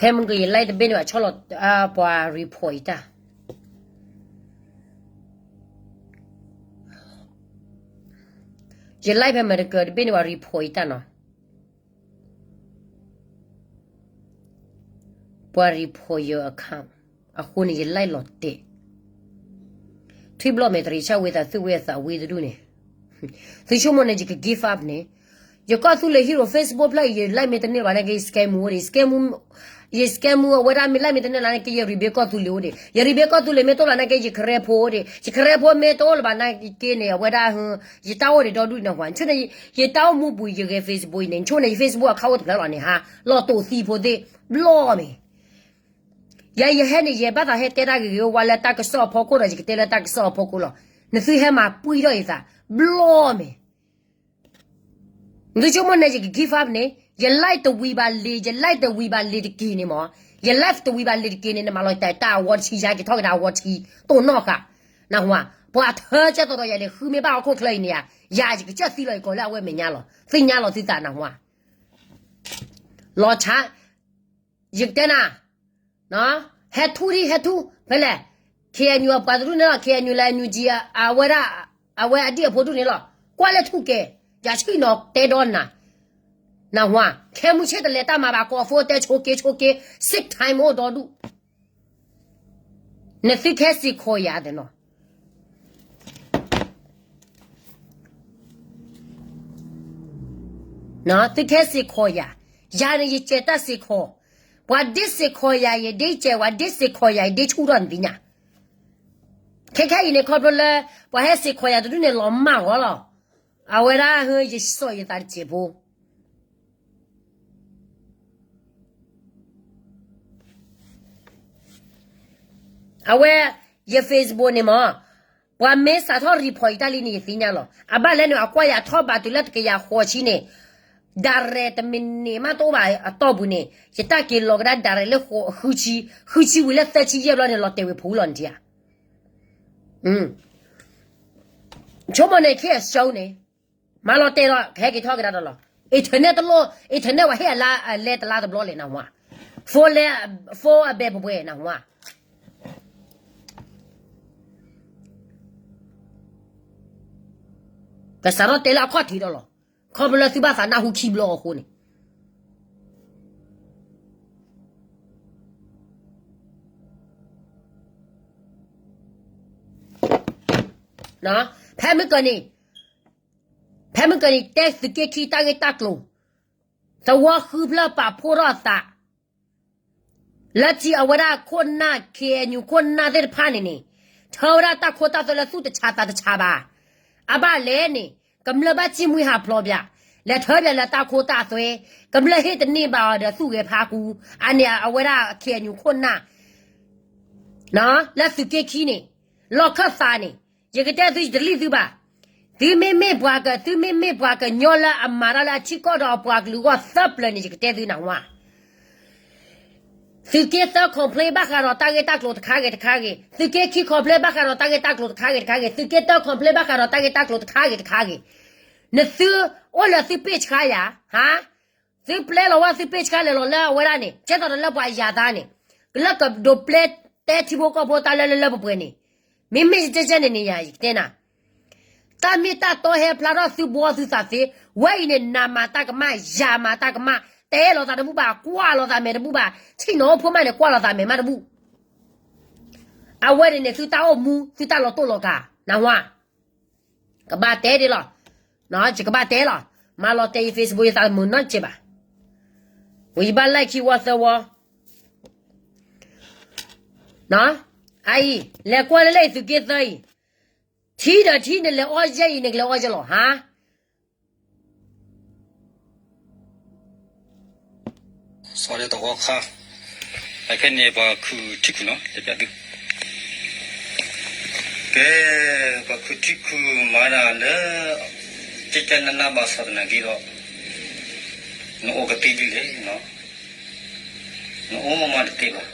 ဖဲမုၢ်ကယ live တဘ့ၣ်န့ၣ်ဘၣ် ဆီၣ်လီၤ ပှၤ report ယတၢ်, ယ live ဖဲမုၢ်ကယ တဘ့ၣ်န့ၣ်ဘၣ် report ယတၢ်နီၤ. ပှၤ report your account အဃိန့ၣ် ယ live လီၤတဲာ်. ထွံၣ်ဘျီၣ်မဲာ်တရံးဆၣ်ဝံသး သုးဝဲအသးဝံတဒူၣ်န့ၣ်, သုဆိကမိၣ်န့ၣ် ယက give up န့ၣ်, ယကီၢ်သူလ့ၤ hero Facebook ဖျၢၣ်အံၤ ယ live မ့ၢ်တန့ၢ်လၢၤဘၣ်နာ်က့ ယ scam မူအိၣ်ဒံး, ယ scam မူအဝဲဒၣ်မ့ၢ် live မ့ၢ်တန့ၢ်လၢၤနာ်က့ ယ rebate ကီၢ်သူလ့ၤအိၣ်ဒံး, ယ rebate ကီၢ်သူလ့ၤမ့ၢ်တအိၣ်လၢၤနာ်က့ ယ career ဖိအိၣ်ဒံး, ယ career ဖိမ့ၢ်တအိၣ်လၢၤဘၣ်နာ်က့န့ၣ် အဝဲဒၣ် ယတၢ်အိၣ်ဒံးဒီဒူၣ်န့ၣ် နၢ်ဟူဧါ, ဆိန့ၣ် ယတၢ်အိၣ်မူပူၤ ယဂဲၤ Facebook အံၤန့ၣ် ဆိန့ၣ် ယ Facebook account အိၣ်တဖျၢၣ်လီၤန့ၣ်ဟါ, လီၤတိာ်သံဖိသ့ၣ်, ဘျီၣ်မ့ၢ် ယၤ ယဟဲန့ၣ် ယဘၣ်သးဟဲတဲတၢ်ဂ့ၤဂ့ၤဝါလၢတၢ်ကစီၣ်အဖီခိၣ်ဒီး ယကတဲလၢတၢ်ကစီၣ်အဖီခိၣ်လီၤ. နသုဟဲမၤပှံၢ်ထီၣ်ယသး ဘျီၣ်မ့ၢ်. နသုဆိကမိၣ်န့ၣ် ယက give up န့ၣ် ယ live တဝံၤဘၣ်လံၤ ယ live တဝံၤဘၣ်လံၤတက့ၢ်န့ၣ်မ့ၢ်, ယ live တဝံၤဘၣ်လံၤတက့ၢ်န့ၣ် နမၤလီၤတၢ်တၢ်အဝီတဆံ ယၤက့ၤထီၣ်က့ၤတၢ်အဝီတဆံ တိၢ်နီၣ်ဃာ်, နၢ်ဟူဧါ, ပှၤထၢကဲသိးဒီးယၤန့ၣ် ဃုမ့ၢ်ဘၣ်ဟီၣ်ခိၣ်ချၢအံၤန့ၣ်ဧါ, ယၤယကစၢၢ်သံလီၤယကိာ်လၢအဝဲမဲာ်ညါလီၤ. သ့ၣ်ညါလီၤသုသး နၢ်ဟူဧါ. လီၤဆါ, ယကတဲနၤ, ဟဲထူၣ်ဒံး ဟဲထူၣ် ဖဲလဲၣ်, KNU အပှၤတဒူၣ်န့ၣ်လီၤ, KNU လၢ NUG အဝဲဒၣ်, အဝဲအဒံၣ်အဖိဒူၣ်န့ၣ်လီၤ, ကွၢ်လၢထူၣ်ကဲ, ယၤဆံၣ်နီၤတဲဒီးနၤ, နၢ်ဟူဧါ, ခဲမုၢ်ဆ့ၣ်တလဲၤတၢ်မၤဘၣ် ကိးဖိတဲဆိးက့ဆိးက့, sick time အိၣ်ဒီဒူၣ်. နသုခဲစ့ၢ်ကီးယၤသ့ၣ်နီၤ, သုခဲစ့ၢ်ကီးယၤ, ယၤန့ၣ်ယစဲးတၢ်စ့ၢ်ကီး, ပှၤဒ့စ့ၢ်ကီးယၤ ယဒ့စဲး, ပှၤဒ့စ့ၢ်ကီးယၤ ယဒ့ဆူၣ်ထီၣ်နသ့ၣ်ညါ, ခဲခဲအံၤန့ၣ် ခီဖျိလၢ ပှၤဟဲစ့ၢ်ကီးယၤတဒူၣ်န့ၣ် လီၤမၢ်ဂီၤလီၤ, အဝဲဒၣ်ဟဲ ယစီၣ်ယသးတစဲးဖိ အဝဲ ယ Facebook န့ၣ်မ့ၢ်, ပှၤမ့ၢ်စးထီၣ် report ယတၢ်လံန့ၣ် ယသ့ၣ်ညါလီၤ. အဘၣ်လဲၣ်န့ၣ် အကွၢ်ယၤထီၣ်ဘးတုၤလၢတကယၤဃိးဆံန့ၣ်, direct တမံးနံးမးတအိၣ်ဘၣ်အတီၢ်ပူၤန့ၣ် ယတၢ်က့ၤလီၤကဒါ direct လၢဃုဆံ, ဃုဆံဝံၤလၢသၢဆံယဲၢ်ဘျီန့ၣ် လီၤတဲာ်ဝဲဖူလီၤန့ၣ်ဧါ. ဆိကမိၣ်န့ၣ် ခဲအစိန့ၣ် မၤလီၤတဲာ်ဒီး ကဟဲက့ၤထီၣ်ကဒါဒီးလီၤ. internet တလိၣ်, internet ဝဲဟ့ၣ်အလါအလဲတလါတဘျီလဲၣ် နၢ်ဟူဧါ, phone လဲ, phone အဘဲပှဲၤပှဲၤ နၢ်ဟူဧါ. ကစးထီၣ်တဲလၢအခီၣ်ထံးဒီးလီၤ, ခီဖျိလၢသုဘၣ်သးနၢ်ဟူခံဘျီအဃိန့ၣ် ဖဲမုၢ်ကၢန့ၣ်, ဖဲမုၢ်ကၢန့ၣ် တဲသုးက့ခံတၢ်ဂ့ၢ်တၢ်ကျိၤ, သဝီဃုဖျၢၣ်ပာ်ဖှိၣ်ထီၣ်အသး လၢထံအဝဲဒၣ်ခိၣ်နၢ် KNU ခိၣ်နၢ်သ့ၣ်တဖၣ်န့ၣ်န့ၣ်, ထၢဝဲဒၣ်တၢ်ခိတၢ်သွဲလၢသူၣ်တဆးသးတဆးဘၣ်. အဘၣ်လဲၣ်န့ၣ် ကမျၢၢ်ဘၣ်စံၣ်မှံဟးဖျိးဘၣ်, လဲၤထၢဘၣ်လၢတၢ်ခိတၢ်သွဲ, ကမျၢၢ်ဟ့ၣ်တန့ၢ်ဘၣ်အီၤဒီးသူၣ်ဂဲၤဖးကူ, အန့ၣ်အဝဲဒၣ် KNU ခိၣ်နၢ် လၢသုးက့ခံန့ၣ်, လီၢ်ခၢၣ်သးန့ၣ်, ယကတဲသု ယတလံၣ်သုဘၣ်. သုမ့မ့ၢ်ပှၤက, သုမ့မ့ၢ်ပှၤကညီလၢအမၤတၢ်လၢအထံကီၢ်ဒီးအပှၤကလုာ်အဂီၢ်သၢပျၢၤန့ၣ် ယကတဲသု နၢ်ဟူဧါ. သုးက့သၢ complain ဘၣ်ဃးဒီးတၢ်ဂ့ၢ်တၢ်ကျိၤတခါဂ့ၤတခါဂ့ၤ, သုးက့ခံ complain ဘၣ်ဃးဒီးတၢ်ဂ့ၢ်တၢ်ကျိၤတခါဂ့ၤတခါဂ့ၤ, သုးက့တၢ complain ဘၣ်ဃးဒီးတၢ်ဂ့ၢ်တၢ်ကျိၤတခါဂ့ၤတခါဂ့ၤ, နသုအိၣ်လၢသုပ့ၢ်ဆှါယၤ, ဟါ, သုပျဲလီၤဝဲသုပ့ၢ်ဆှါလဲၤလီၤလၢအဝဲဒၣ်န့ၣ်, ကဲသိးဒီးလၢပှၤယၤသးန့ၣ်, လၢကဒိးပျဲတဲထံဖိကီၢ်ဖိတၢ်လၢလၢလၢပှဲၤပှဲၤန့ၣ်, မ့မ့ၢ်ကဲကဲန့ၣ်န့ၣ်ယၤ ယကတဲနၤ, တၢ်မ့ၢ်တၢ်တီဟဲဖျါထီၣ်သုဘှီသုသးသ့, ဝဲအံၤန့ၣ် နၤမၤတၢ်ကမၣ်, ယၤမၤတၢ်ကမၣ်, တဲလိာ်သးတဘူၣ်ဘၣ်, ကွၢ်လိာ်သးမဲာ်တဘူၣ်ဘၣ်, ထံၣ်နီၣ်အိၣ်ဖိမးန့ၣ် ကွၢ်လိာ်သးမဲာ်မးတဘူၣ်. အဝဲန့ၣ်န့ၣ် သုတၢ်အိၣ်မူ, သုတၢ်လီၤတိၢ်လီၤကၤ, နၢ်ဟူဧါ. ကဘၣ်တဲဒ်လီၤ, ယကဘၣ်တဲလီၤ, မၤလီၤတဲာ်ယ Facebook ယသးတမုာ်နီတစဲးဘၣ်. ဝံၤယဘၣ် like ခံဝီသၢဝီ, အအံၤ, လဲၤကွၢ်လၢလၢသုးက့သၢအံၤ, ထံဒီးထံနလဲၤအီၣ်ယဲၢ်အံၤ နကလဲၤအီၣ်ယဲၢ်လီၤ, ဟါ. စီၤဒဲတဝီခါ, အခဲန့ၣ် ပှၤခုးထံခုးနီၤ လဲၤပျးသု, ကဲ, ပှၤခုးထံခုးမၤဒၣ်လၢ ကဲကဲနနၢ်ဘၣ်စီၤတနၢ်က့ဒီး, နအိၣ်ကသ့ဒ်လဲၣ်, နအိၣ်မးတသ့ဘၣ်,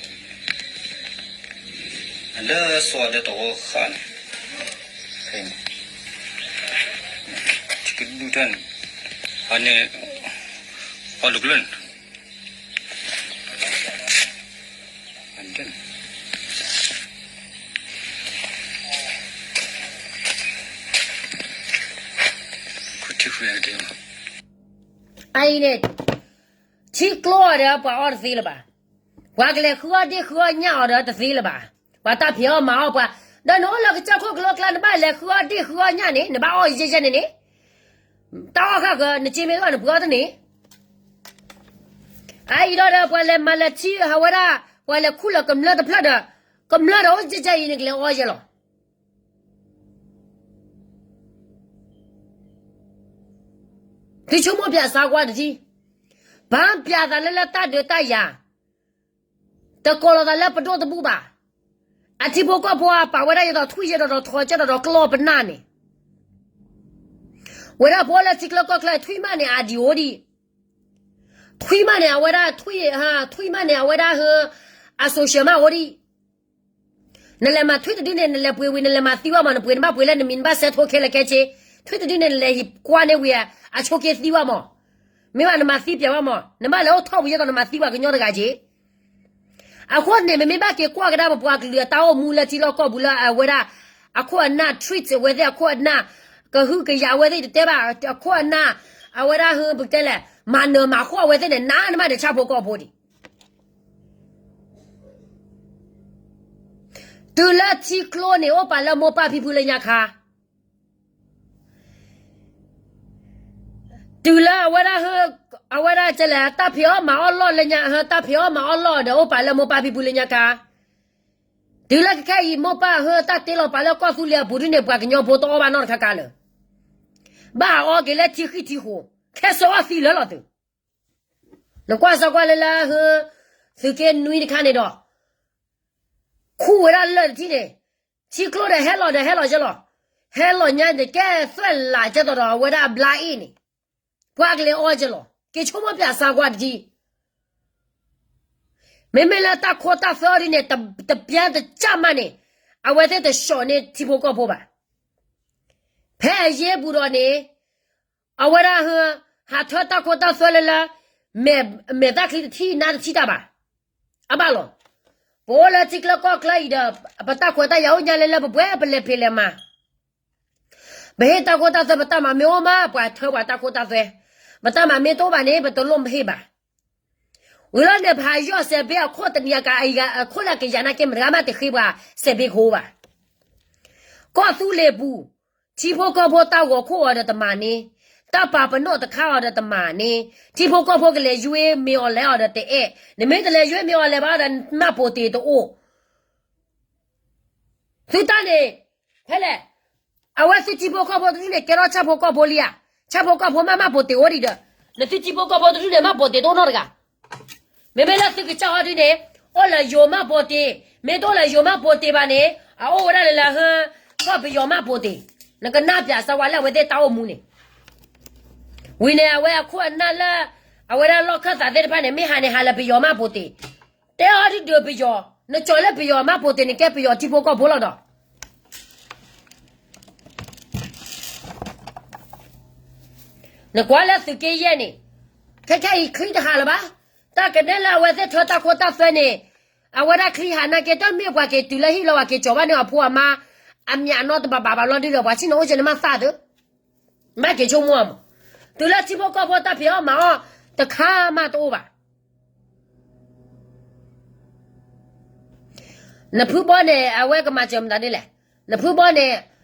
လၢစီၤဒဲတဝီခါန့ၣ်, ထံကဒုၣ်တၢ်န့ၣ်, အန့ၣ်, ပှၤလူၤကျၢၢ်န့ၣ် အအံၤန့ၣ် ထံကျိအီၤဒီးပှၤအီၣ်တသ့လၢၤဘၣ်. ပှၤကလဲၤဃုအီၣ်ဒ့ၣ်ဃုအီၣ်ညၣ်အီၤဒီးတသ့လၢၤဘၣ်. ပှၤတၢ်ဖံးအီၣ်မၤအီၣ်ပှၤ, ဒီးနအိၣ်လၢကစၢၢ်ခိၣ်ကလိကျါ နဘၣ်လဲၤဃုအီၣ်ဒ့ၣ်ဃုအီၣ်ညၣ်န့ၣ် နဘၣ်အီၣ်ယဲၢ်ယဲၢ်န့ၣ်န့ၣ်, တၢ်အီၣ်ဃၣ်ဃၢၤ နစ့မ့ၢ်တဘၣ် နပှ့ၤအီၣ်တန့ၢ်. အအံၤဒီး ပှၤလဲၤမၤလၢထံအဝဲဒၣ် ပှၤလဲၤခူၣ်လၢကမျၢၢ်တဖျၢၣ်ဒီး ကမျၢၢ်ဒီးအိၣ်ယဲၢ်ယဲၢ်အံၤ နကလဲၤအီၣ်ယဲၢ်လီၤ. သုဆိကမိၣ်ပၠးစါကွၢ်တထံၣ်, ဘၣ်ပၠးသးလၢလၢတၢ်ဒုးတၢ်ယၤ, တကိးလီၤသးလၢပဒိၣ်တဘူၣ်ဘၣ်. အထံဖိကီၢ်ဖိအပာ်ဝဲဒၣ်ယဲဒီးထွံၣ်ယဲဒီး ထီကၢဒီးကျီၢ်ပနၢ်န့ၣ်, ဝဲဒၣ်ဖိလၢထံချၢကီၢ်ချၢ ထွံၣ်မးန့ၣ် အဒံးအိၣ်ဒံး, ထွံၣ်မးန့ၣ် အဝဲဒၣ်ထွံၣ်, ထွံၣ်မးန့ၣ် အဝဲဒၣ်ဟၢ အsocialမးအိၣ်ဒံး. နလဲၤမၤထွံၣ်တဒုန့ၣ် နလဲၤပှ့ၤဝံၤ နလဲၤမၤသံဘၣ်မး, နပှ့ၤနဘၣ်ပှ့ၤလၢနမံၤ နဘၣ်စဲးထိခဲလၢာ်ခဲဆ့, ထွံၣ်တဒုန့ၣ် နလဲၤဟံးကွၢ်န့ၢ်ဝံၤ အဆိးက့သံဘၣ်မး, မ့ၢ်ဘၣ်နမၤသံပၠးဘၣ်မး, နဘၣ်လဲၤအိၣ်ထီၣ်ဝံၤယဲဒီး နမၤသံပှၤကညီတဂၤက့ၤ. အဃိန့ၣ် မ့မ့ၢ်ဘၣ်က့ၤကွၢ်ကဒါပပှၤကလုာ်အတၢ်အိၣ်မူလၢထံလီၢ်ကီၢ်ပူၤလၢအဝဲဒၣ် အခိၣ်အနၢ် treat အဝဲသ့ၣ်အခိၣ်အနၢ်, ကဟုကယာ်အဝဲသ့ၣ်တတဲဘၣ်, အခိၣ်အနၢ်, အဝဲဒၣ်ဟၢပကတဲလဲၣ် မၤနၢၤမၤဃီအဝဲသ့ၣ်န့ၣ် နးနမးဒီးဆၣ်ဖိကီၢ်ဖိဒံး. တုၤလၢထံကျိန့ၣ် အိၣ်ပာ်လၢမိၢ်ပၢ်ဖံဖုလၢညါခါ, တုၤလၢအဝဲဒၣ်, အဝဲဒၣ်ကလဲၣ် တၢ်ဖံးအီၣ်မၤအီၣ်လီၢ်လၢညါ, တၢ်ဖံးအီၣ်မၤအီၣ်လီၢ်ဒီး အိၣ်ပာ်လၢမိၢ်ပၢ်ဖံဖုလၢညါခါ, တုၤလၢကခဲအံၤ မိၢ်ပၢ်ဟၢတၢ်တ့လီၤပာ်လၢကီၢ်သူလ့ၤအပူၤဒ်န့ၣ် ပှၤကညီဖိတအီၣ်ဘၣ်နီတခါခါလၢၤ, ဘၣ်အီၣ်က့ၤလၢထံဃံထံဃိ, ခဲစၢအီၣ်သံလၢာ်လီၤသု. နကွၢ်စၢကွၢ်လၢလၢဟၢ သုးက့နွံတခါန့ၣ်ဒီး ခူၣ်ဝဲဒၣ်လၢာ်တထံၣ်န့ၣ်, ထံကျိဒီးဟဲလီၤဒီးဟဲလီၤယဲလီၤ, ဟဲလီၤညါန့ၣ် ကဲသွဲၣ်လးကဲသိးဒီးအဝဲဒၣ်အဘျါအ့ၣ်န့ၣ်, ပှၤကလဲၤအီၣ်ယဲလီၤ. က့ၤဆိကမိၣ်ပၠးစါကွၢ်တထံၣ်, မ့မ့ၢ်လၢတၢ်ခိတၢ်သွဲအီၤဒ်န့ၣ် တပျါတစၢ်မးန့ၣ်, အဝဲသ့ၣ်တဆှီၣ်န့ၢ်ထံဖိကီၢ်ဖိဘၣ်. ဖဲအယ့ပူၤဒီးန့ၣ် အဝဲဒၣ်ဟးထၢတၢ်ခိတၢ်သွဲလၢလၢ မဲာ်သၣ်ချံတထံၣ်နါတထံၣ်တၢ်ဘၣ်. အဘၣ်လီၤ. ပအိၣ်လၢထံချၢကီၢ်ချၢအံၤဒီး ပတၢ်ခွဲးတၢ်ယာ်အိၣ်ညါလၢလၢပပှဲၤပလဲၤဖံးလဲၤမၤ ပဟ့ၣ်တၢ်ခိတၢ်သွဲ ပတၢ်မၤမ့ၢ်အိၣ်မး ပှၤထၢပှၤတၢ်ခိတၢ်သွဲ, ပတၢ်မၤမ့ၢ်တအိၣ်ဘၣ်န့ၣ် ပတလိၣ်မ့ၢ်ဟ့ၣ်ဘၣ်. ဝံၤလီၤန့ၣ် ပဟးယီၢ်စဲးဘ့အခိၣ်တနံၤအကၤ အခိၣ်လၢကယၤနာ်က့ မတဂၤမးတဃ့ပှၤစဲးဘ့ကဟိဘၣ်. ကီၢ်သူလ့ၤပူၤ ထံဖိကီၢ်ဖိတၢ်ဂီၤခိၣ်အီၤဒီးတမၤန့ၢ်, တၢ်ပာ်ပနီၣ်တခါအီၤဒီးတမၤန့ၢ်, ထံဖိကီၢ်ဖိကလဲၤယွ့မ့ၢ်အီၤလဲၤအီၤဒီးတအဲၣ်, နမ့ၢ်တလဲၤယွ့မ့ၢ်အီၤလဲၤဘၣ်ဒီး မှတ်ပုံတင်တအိၣ် သုတၢ်န့ၣ်, ဖဲလဲၣ်, အဝဲသုထံဖိကီၢ်ဖိတဒူၣ်န့ၣ် ကဲထီၣ်ဆၣ်ဖိကီၢ်ဖိလံဧါ, ဆၣ်ဖိကီၢ်ဖိမး မှတ်ပုံတင်အိၣ်ဒံးဒီး, နသုထံဖိကီၢ်ဖိတဒူၣ်န့ၣ် မှတ်ပုံတင်တအိၣ်နီတဂၤ. မ့မ့ၢ်လၢသုကစၢ်အီၤဒ်န့ၣ်, အိၣ်လၢယိၤမှတ်ပုံတင်, မ့ၢ်တအိၣ်လၢယိၤမှတ်ပုံတင်ဘၣ်န့ၣ်, အအိၣ်ဝဲဒၣ်လၢလၢဟၢ, ကီၢ်ပယီၤမှတ်ပုံတင်, နကနၢ်ပၢၢ်စၢဝါလၢအဝဲသ့ၣ်တၢ်အိၣ်မူန့ၣ် ဝံၤန့ၣ် အဝဲအခိၣ်အနၢ်လၢ အဝဲဒၣ်လီၢ်ခၢၣ်သးသ့ၣ်တဖၣ်န့ၣ် မ့ၢ်ဟးန့ၣ်ဟးလၢပယီၤမှတ်ပုံတင်, တဲအီၤဒုးဒုးပယီၤ, နကၠီၤလၢပယီၤမှတ်ပုံတင်န့ၣ် ကဲပယီၤထံဖိကီၢ်ဖိလီၤဒီး နကွၢ်လၢသုးက့ယဲၢ်န့ၣ်, ခဲခဲအံၤချံတဟးလၢၤဘၣ်. တၢ်ကနဲလၢအဝဲသ့ၣ်ထၢတၢ်ခိတၢ်သွဲန့ၣ်, အဝဲဒၣ်ချံဟးနာ်က့ တမ့ၢ်ပှၤက့ၤတုၤလၢဟံၣ်လီၤ ပှၤက့ၤကၠီၤဘၣ်န့ၢ်အဖိအမါ, အမံၤအနီၢ်တဘၣ်ဘၣ်ဘၣ်ဘျီဒုဒီး ပှၤဆ့ၣ်နီၤအိၣ်ကဲန့ၣ်မးသးသု, ဘၣ်က့ၤဆိကမိၣ်အမး, တုၤလၢထံဖိကီၢ်ဖိတၢ်ဖံးအီၣ်မၤအီၣ်တခါမးတအိၣ်ဘၣ်. နဖုဘီန့ၣ် အဝဲကမၤစၢၤမတၤဒ်လဲၣ်. နဖုဘီန့ၣ်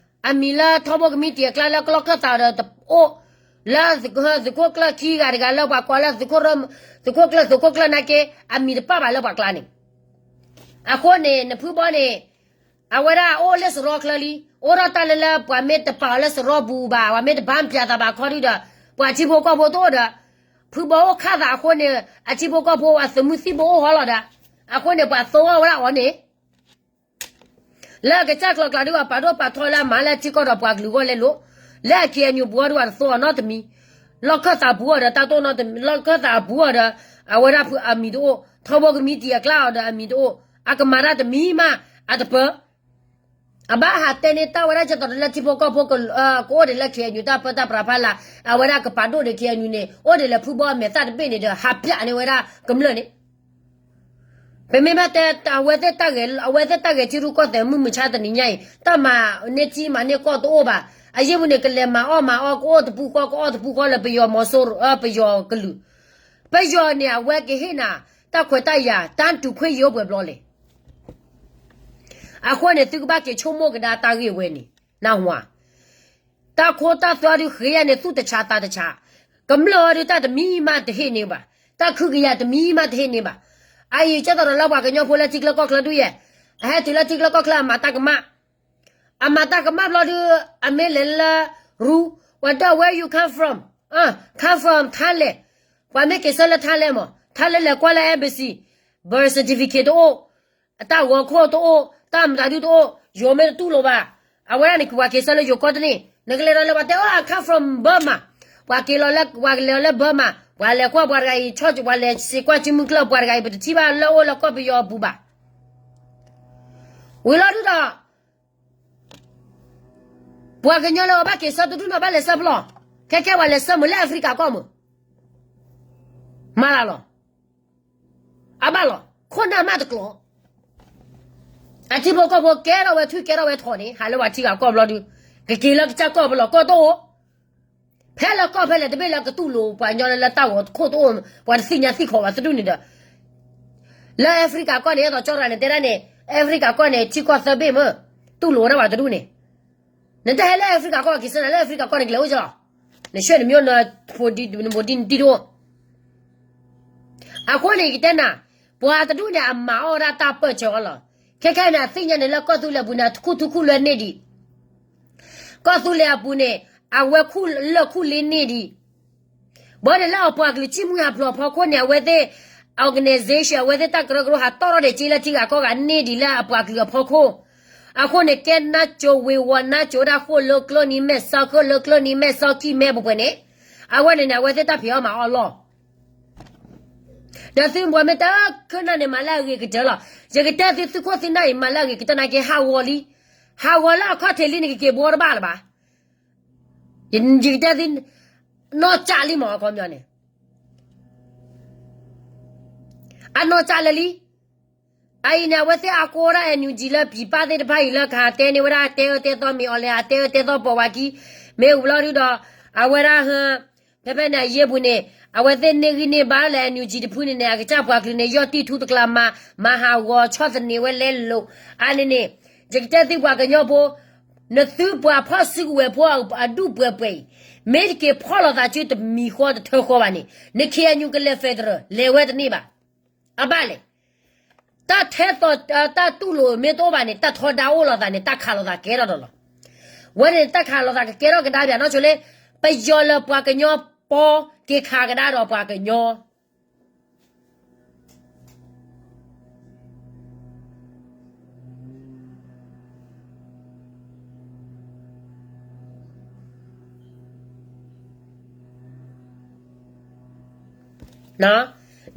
အမံၤလၢထီဘိကမံးတံာ်အကျါလၢကလီၢ်ခၢၣ်သးဒီးတအိၣ်, လၢသုးခိၣ်ကျၢၢ်ခံဂၤတဂၤလၢပှၤကိးလၢ သုးခိၣ်ကျၢၢ် သုးခိၣ်ကျၢၢ်နာ်က့ အမံၤတပာ်ဘၣ်လၢပှၤကျါန့ၣ်. အဃိန့ၣ် နဖုဘီန့ၣ် အဝဲဒၣ်အိၣ်လၢစရီချၢလံ, အိၣ်ထီၣ်တၢ်လၢလၢပှၤမ့ၢ်တပာ်အီၤလၢစရီပူၤဘၣ်, ပှၤမ့ၢ်တဘၣ်ပၠးသးဘၣ်ခီဒုဒီး ပှၤထံဖိကီၢ်ဖိတအိၣ်ဒီး ဖုဘီအိၣ်ခၣ်သးအဃိန့ၣ် အထံဖိကီၢ်ဖိအသုးမုၢ်သံၣ်ဘိအိၣ်ဟီလီၤဒီး အဃိန့ၣ် ပှၤသိအီၣ်ဝဲဒၣ်အီၤန့ၣ် လၢအကစၢ်ကျီကျါဒုး ပာ်ဒိၣ်ပာ်ထီလၢအမၤလၢထံကီၢ်ဒီးပှၤကလုာ်ဂီၢ်လဲလိာ်, လၢအ KNU ပူၤအီၤဒုး ပှၤတသိအီၤနီတမံၤ, လီၢ်ခၢၣ်သးပူၤအီၤဒီးတၢ်တိၢ်နီတမံၤ, လီၢ်ခၢၣ်သးပူၤအီၤဒီး အဝဲဒၣ်ဖုအမံၤတအိၣ်, ထီဘိကမံးတံာ်အကျါအီၤဒီးအမံၤတအိၣ်, အကမၤတၢ်တမံၤမး အတပၢ အဘၣ်ဟးတဲန့ၢ်တၢ်ဝဲဒၣ်ကဲသိးလၢထံဖိကီၢ်ဖိကအိၣ်ဒံးလၢ KNU တၢ်ပၢတၢ်ပြးဖးလၢ်, အဝဲဒၣ်ကပာ်ဒိၣ်ဒီး KNU န့ၣ် အိၣ်ဒံးလၢဖုဘီအမဲာ်သၣ်တဘ့ၣ်န့ၣ်ဒီး ဟးပၠးန့ၢ်ဝဲဒၣ်ကမျၢၢ်န့ၣ်. ပမ့ၢ်ဘၣ်တဲ အဝဲသ့ၣ်တၢ်ဂဲၤ အဝဲသ့ၣ်တၢ်ဂဲၤထံရူၢ်ကီၢ်သဲးမုၢ်မဆါတနံၤညါအံၤ တၢ်မၤန့ၢ်ထံမၤန့ၢ်ကီၢ်တအိၣ်ဘၣ်. အယ့ၢ်မုၢ်န့ၣ် ကလဲၤမၤအီၣ်မၤအီ ကအိၣ်တပူၤဃီ ကအိၣ်တပူၤဃီလၢပယီၤမီၤစိရိၤ ပယီၤကလုာ်, ပယီၤန့ၣ် အဝဲကဟ့ၣ်နၤ တၢ်ခွဲးတၢ်ယာ် တၢ်တူၢ်ခွဲးယိာ်ပှဲၤဘျီလဲၣ်. အဃိန့ၣ် သုကဘၣ်က့ၤဆိကမိၣ်ကဒါတၢ်ဂ့ၢ်ဝဲန့ၣ် နၢ်ဟူဧါ. တၢ်ခိတၢ်သွဲဒုးဃ့ယၤန့ၣ် သူၣ်တဆးသးတဆး, ကမျၢၢ်အီၤဒုးတၢ်တမံၤမးတဟ့ၣ်န့ၢ်ဘၣ်, တၢ်ခုကယၤတမံၤမးတဟ့ၣ်န့ၢ်ဘၣ်. အအံၤကဲသိးဒီးလၢပှၤကညီဖိလၢထံချၢကီၢ်ချၢဒုးယဲၢ်, အဟဲတုၤလၢထံချၢကီၢ်ချၢအမၤတၢ်ကမၣ်, အမၤတၢ်ကမၣ်ဘျီဒုး အမ့ၢ်လဲၤလၢရူ, ပှၤဒၢ where you come from, come from Thailand, ပှၤမ့ၢ်က့ၤဆၢလၢ Thailand မး Thailand လဲၤကွၢ်လၢ embassy, birth certificate တအိၣ် အတၢ်ဂီၤခိၣ်တအိၣ်, တၢ်မတၤဒုတအိၣ်, ယိၤမ့ၢ်တတူၢ်လိာ်ဘၣ်. အဝဲဒၣ်န့ၣ် ပှၤက့ၤဆၢလၢယိၤကီၢ်တန့ၢ်, နကလဲၤဒီးလၢပှၤတဲအီၤ I come from Burma, ပှၤက့ၤလီၤလၢ ပှၤကလဲၤလီၤလၢ Burma, ပှၤလဲၤကွၢ်ပှၤတဂၤအံၤ ဆီ ပှၤလဲၤစံးကွၢ်စုမုၢ်ကျၢၢ်ပှၤတဂၤအံၤ ပတထံၣ်ဘၣ်လၢအိၣ်လၢကီၢ်ပယီၤအပူၤဘၣ်. ဝံၤလီၤဒုဒီး ပှၤကညီလၢအဘၣ်က့ၤဆၢတဒူၣ်န့ၣ် ဘၣ်လဲၤဆၢဖျီၣ်, ခဲကဲပှၤလဲၤဆၢမုာ်လၢ Africa ကီၢ်မုၢ်, မၤလၢလီၤ, အဘၣ်လီၤ, ခိၣ်နၢ်မးတကျိၤ အထံဖိကီၢ်ဖိကဲထီၣ်ဝဲထွံၣ်ကဲထီၣ်ဝဲထိးန့ၣ် ဟးလၢပှၤထံဂၤကီၢ်ဘျီဒုး, ကက့ၤလၢကစၢ်ကီၢ်ပလီၢ်ကီၢ်တအိၣ်, ဖဲလၢကီၢ်ဖဲလဲၣ်တဘ့ၣ်လၢကတူၢ်လိာ်ပှၤကညီလၢတၢ်ဂီၤခိၣ်တအိၣ်, ပှၤတသ့ၣ်ညါသ့ၣ်ခီဘၣ်တဒူၣ်န့ၣ်ဒီး, လၢ Africa ကီၢ်န့ၣ် အဲၣ်ဒိးကၠီရၤန့ၣ်တဲဒၣ်န့ၣ်, Africa ကီၢ်န့ၣ် ထံကီၢ်သၢဘ့ၣ်မ့ၢ်, တူၢ်လိာ်ဝဲဒၣ်ပှၤတဒူၣ်န့ၣ်, နတဟဲလၢ Africa ကီၢ်က့ၤဆၢနၤလၢ Africa ကီၢ်န့ၣ် ကလဲၤအိၣ်ကလီၤ, နဆှၢနမ့ၢ်အိၣ်န ဖိဒံ နဖိဒံနတံၤတအိၣ် အဃိန့ၣ် ယကတဲနၤ, ပှၤတဒူၣ်န့ၣ် အမၤအီၣ်ဝဲဒၣ်တၢ်ပၢၢ်ဆၢအီၤလီၤ. ခဲခဲန့ၣ် အသ့ၣ်ညါန့ၣ်လၢကီၢ်သူလ့ၤအပူၤန့ၣ် အထူၣ်ခူၣ်ခူၣ်လၢန့ၢ်ဒံး, ကီၢ်သူလ့ၤအပူၤန့ၣ် အဝဲခူၣ်လၢာ်ခူၣ်လ့န့ၢ်ဒံး, ဘၣ်န့ၣ်လၢအပှၤကလုာ်ဆံးမုၢ်ဟးဖျိးအဖီခိၣ်န့ၣ် အဝဲသ့ၣ် organization အဝဲသ့ၣ်တၢ်ကရၢကရိဟးတီၣ်ထီၣ်ဒံးက့လၢထံဂၤကီၢ်ဂၤန့ၢ်ဒံးလၢအပှၤကလုာ်အဖီခိၣ်, အဃိန့ၣ် ကဲနါစိၤဝ့ၤဝီၤ နါစိၤဒၣ်ဃိၣ်လၢကျိနံၤမဲာ်ဆၢ ဃိၣ်လၢကျိနံၤမဲာ်ဆၢကံၢ်မဲပှဲၤပှဲၤန့ၣ်, အဝဲန့ၣ်န့ၣ် အဝဲသ့ၣ်တၢ်ဖံးအီၣ်မၤအီၣ်လီၤ. ဒီးသုပှၤမ့ၢ်တခၢနၢ်န့ၣ် မၤလၢအဂ့ၤကတၢၢ်လီၤ. ယကတဲသု သုခိၣ်သုနၢ်အံၤ မၤလၢအဂ့ၤကတၢၢ်နာ်က့ ဟးဂီၤလံ, ဟးဂီၤလၢအခီၣ်ထံးလံ နကက့ၤဘှီတဘၣ်လၢၤဘၣ်. ယကတဲသု, နီၢ်ကၠးလံမး အခီပညီန့ၣ် အနီၢ်ကၠးလၢာ်လံ. အအံၤန့ၣ် အဝဲသ့ၣ်အကိးဝဲဒၣ် NUG လၢ ပြည်ပ သ့ၣ်တဖၣ်အံၤလၢကဟးတဲန့ၢ်ဝဲဒၣ် တဲအၢတဲသီ မ့ၢ်အီၤလဲၣ် အတဲအၢတဲသီပိာ်ဝဲခံ, မ့ၢ်ဝံၤလီၤဒုဒီး အဝဲဒၣ်ဟၢ ဖဲဖဲန့ၣ်အယ့ၢ်ပူၤန့ၣ် အဝဲသ့ၣ်န့ၢ်ဂံၢ်န့ၢ်ဘါလၢ NUG တဖုန့ၣ်န့ၣ် အကစၢ်ပှၤကလုာ်န့ၣ် ယီၢ်တံၢ်ထူတကျါမၤ, မၤဟးဂီၤဆီၣ်သနံးဝဲလဲလိာ်, အါန့ၣ်န့ၣ် ယကတဲသုပှၤကညီဖိ နသုပှၤဖီၣ်စုကဝဲၤဖိအဒူၣ်ပှဲၤပှဲၤအံၤ, မ့ၢ်တက့ၤဖီၣ်လိာ်သးစုတမံၤဃီတထၢဃီဘၣ်န့ၣ် န KNU ကလဲၤ federal လဲၤဝဲတန့ၢ်ဘၣ်. အဘၣ်လဲၣ်. တၢ်ထဲသိး တၢ်တူၢ်လိာ်မ့ၢ်တအိၣ်ဘၣ်န့ၣ် တၢ်ထီဒါအိၣ်လိာ်သးန့ၣ် တၢ်ခးလိာ်သးကဲထီၣ်ဒီးလီၤ. ဝဲန့ၣ် တၢ်ခးလိာ်သးကကဲထီၣ်ကဒါပၠးနီၢ်ဆိလ့, ပယီၤလၢပှၤကညီပီ က့ၤခးကဒါဒီးပှၤကညီ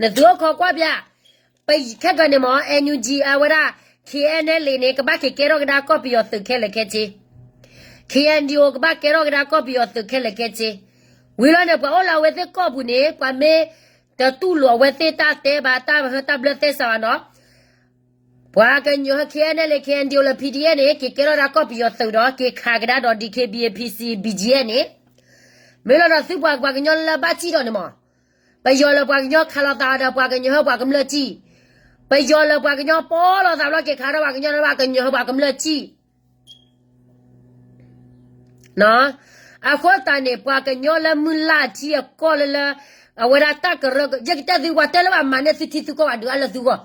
နသုအိၣ်ခိးကွၢ်ပၠး, ပခဲကၢန့ၣ်မ့ၢ် NUG အဝဲဒၣ် KNLA န့ၣ် ကဘၣ်က့ၤကဲထီၣ်ကဒါကီၢ်ပယီၤသုးခဲလၢာ်ခဲဆ့, KNDO ကဘၣ်ကဲထီၣ်ကဒါကီၢ်ပယီၤသုးခဲလၢာ်ခဲဆ့, ဝံၤလီၤန့ၣ် ပှၤအိၣ်လၢအဝဲသ့ၣ်ကီၢ်ပူၤန့ၣ် ပှၤမ့ၢ်တတူၢ်လိာ်အဝဲသ့ၣ်တၢ်တဲဘၣ် တၢ်ဟၢတၢ်ဘျၢသဲစးဘၣ်နီၤ ပှၤကညီ KNLA KNDO လၢ PDF န့ၣ် က့ၤကဲထီၣ်ဒၣ်ကီၢ်ပယီၤသုးဒီး က့ၤခးကဒါဒီး DKBA PC BGF န့ၣ်, မ့ၢ်လီၤဒီးသုပှၤကညီလၢဘၣ်စံၣ်ဒီးန့ၣ်မး, ပယီၤလၢပှၤကညီခးလိာ်သးဒီးပှၤကညီဟၢပှၤကမျၢၢ်စံၣ်, ပယီၤလၢပှၤကညီပီလိာ်သးဘျီ က့ၤခးထီၣ်ပှၤကညီဒီးပှၤကညီဟၢပှၤကမျၢၢ်စံၣ် အဃိသတးန့ၣ် ပှၤကညီလၢမုၢ်လၢ်ထံအကီၢ်လၢလၢ အဝဲဒၣ်တၢ်ကရၢကရိ ယကတဲသု ပှၤတဲလၢဘၣ်မၤန့ၢ်သုထံသုကီၢ် ဘၣ်ဒုးအါလၢသုဂီၢ်,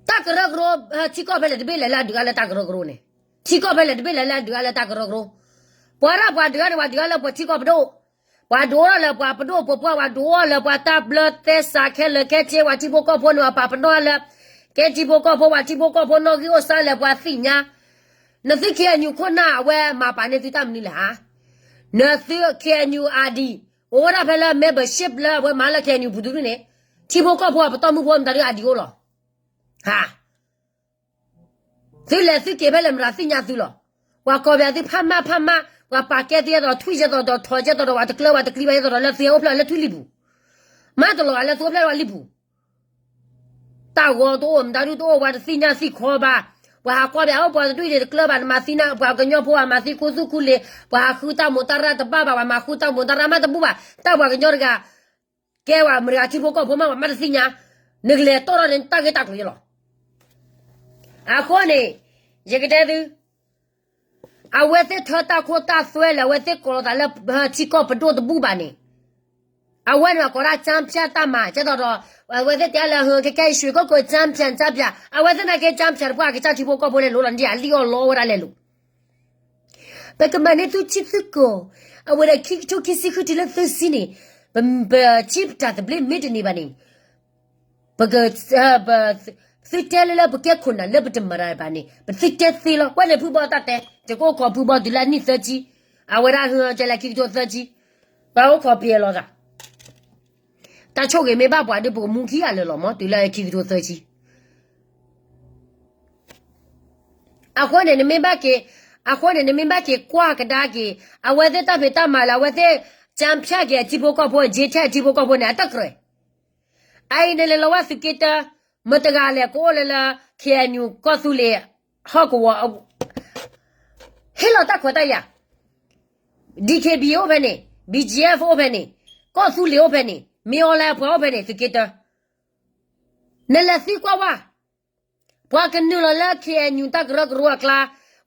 တၢ်ကရၢကရိ ထံကီၢ်ဖဲလဲၣ်တဘ့ၣ်လဲၣ်လၢအဒုးအါလၢတၢ်ကရၢကရိန့ၣ်, ထံကီၢ်ဖဲလဲၣ်တဘ့ၣ်လဲၣ်လၢအဒုးအါလၢတၢ်ကရၢကရိ, ပှၤဒၣ်ပှၤဒုးအါန့ၣ် ပှၤဒုးအါလၢပှၤထံကီၢ်ပဒိၣ်, ပှၤဒုးအီၣ်လၢပှၤပဒိၣ်ပပှၢ် ပှၤဒုးအီၣ်လၢပှၤတၢ်ဘျၢသဲစးခဲလၢာ်ခဲဆ့ ပှၤထံဖိကီၢ်ဖိန့ၣ် ပှၤပာ်ပနီၣ်လၢ ကဲထံဖိကီၢ်ဖိ ပှၤထံဖိကီၢ်ဖိနီၣ်ဂံၢ်အိၣ်စါလဲၣ် ပှၤသ့ၣ်ညါ, နသု KNU ခိၣ်နၢ်အဝဲမၤပာ်န့ၢ်သုတၢ်မနုၤလဲၣ်ဧါ, နသု KNU ID အိၣ်ဝဲဒၣ်ဖဲလၢ membership လၢအဝဲမၤလၢ KNU ပူၤဒုန့ၣ်, ထံဖိကီၢ်ဖိအပတီၢ်မုၢ်ဖိမတၤဒုး ID အိၣ်လီၤ, ဟါ သုလဲၤသုက့ၤဖဲလဲၣ်မတၤသ့ၣ်ညါသုလီၤ, ပှၤကိးပၠးသုဖးမၢ်ဖးမၢ် ပှၤပာ်ကဲသုယဲသိး ထွံၣ်ယဲသိးဒီး ထီၣ်ယဲသိးဒီး ပှၤတကျၢၤပှၤတကျံးဘၣ်ယဲသိးဒီး လၢသုဟဲအိၣ်ဖျဲၣ်လၢထွံၣ်လံပူၤ, မၤတလီၤဂာ်လၢသုအိၣ်ဖျဲၣ်လၢလံပူၤ, တၢ် တၢ်ဂီၤတအိၣ် မတၤဒုတအိၣ် ပှၤတသ့ၣ်ညါသ့ၣ်ခီဘၣ်. ပှၤဟးကွၢ်ပှၤ အိၣ်ပှၤတဒူၣ်န့ၣ်တကျၢၤဘၣ် နမၤသံနၤ ပှၤကညီဖိ ပှၤမၤသံခူသူၣ်ခူလ့ၤ ပှၤဟးဃုတၢ်မူးတၢ်ရၢ်တဘၣ်ဘၣ် ပှၤမၤဃုတၢ်မူးတၢ်ရၢ်မးတဘူၣ်ဘၣ်. တၢ်ပှၤကညီတဂၤ ကဲပှၤမတၤဂၤထံဖိကီၢ်ဖိမး ပှၤမးတသ့ၣ်ညါ နကလဲၤတီၣ်ထီၣ်န့ၣ် တၢ်ဂ့ၢ်တၢ်ကျိၤယလီၤ. အဃိန့ၣ် ယကတဲသု အဝဲသ့ၣ်ထၢတၢ်ခိတၢ်သွဲလၢ အဝဲသ့ၣ်ကိးလီၤသးလၢထံကီၢ်ပဒိၣ်တဘူၣ်ဘၣ်န့ၣ်, အဝဲန့ၣ်ကိးဒၣ် ကၠၢဖၠၣ်တၢ်မၤ ကဲသိးဒီး အဝဲသ့ၣ်တဲလၢ ဟဲကဲကဲယရွှေကုက္ကို ကၠၢဖၠၣ် ကၠၢဖၠၣ် အဝဲသ့ၣ်နာ်က့ ကၠၢဖၠၣ်တပှၢ် ကစၢ်ထံဖိကီၢ်ဖိလဲၤလိလီၤ ဒ်အလံၣ်အီၣ်လီဝဲဒၣ်လဲၤလိၤ ပကမၤန့ၢ်သုထံသုကီၢ်, အဝဲဒၣ်ခံကထိခံဆံဃုတုၤလၢသၢဆံန့ၣ်, ပ, ပထံပတၢ်သဘျ့မ့ၢ်တန့ၢ်ဘၣ်န့ၣ်, ပက, သုတဲလၢလၢပကဲခိၣ်နၢ်လၢပတမၤတၢ်ဘၣ်န့ၣ် ပသုတဲသ့လီၤ. ဝဲန့ၣ်ဖုဘီတၢ်တဲ, ယကအိၣ်ခိးဖုဘီတုၤလၢနံၣ်သၢဆံ, အဝဲဒၣ်ဟဲကဲလၢခံကထိသၢဆံ, ပအိၣ်ခိးပယဲၢ်လီၤသး တၢ်ဆိၣ်ဂ့ၤမ့ၢ်ဘၣ်ပှၤဒီး ပကမူခံဂၤလၢာ်လီၤမး တုၤလၢခံကထိသၢဆံ. အဃိန့ၣ်နမ့ၢ်ဘၣ်က့ၤ, အဃိန့ၣ် နမ့ၢ်ဘၣ်က့ၤကွၢ်ကဒါက့ၤ အဝဲသ့ၣ်တၢ်ဖံးတၢ်မၤလၢ အဝဲသ့ၣ် ကၠၢဖၠၣ်က့ၤအထံဖိကီၢ်ဖိ ကၠ့ထဲအထံဖိကီၢ်ဖိန့ၣ် အတကြၢး အအံၤန့ၣ်လဲၤလီၤဝဲသုးက့တၢ, မတၤတဂၤလဲၣ် ကအိၣ်လၢလၢ ခ့ၣ်အဲၣ်ယူၣ် ကီၢ်သူလ့ၤ ဟီၣ်ကဝီၤ ဟ့ၣ်လီၤတၢ်ခွဲးတၢ်ယာ်, DKBA အိၣ်ဖဲန့ၣ်, BGF အိၣ်ဖဲန့ၣ်, ကီၢ်သူလ့ၤအိၣ်ဖဲန့ၣ်, မ့ၢ်အီၤလၢပှၤအိၣ်ဖဲန့ၣ် သုးက့တၢ, နလဲၤသံကွၢ်ဝဲ, ပှၤကနုာ်လီၤလၢ ခ့ၣ်အဲၣ်ယူၣ် တၢ်ကရၢကရိအကျါ,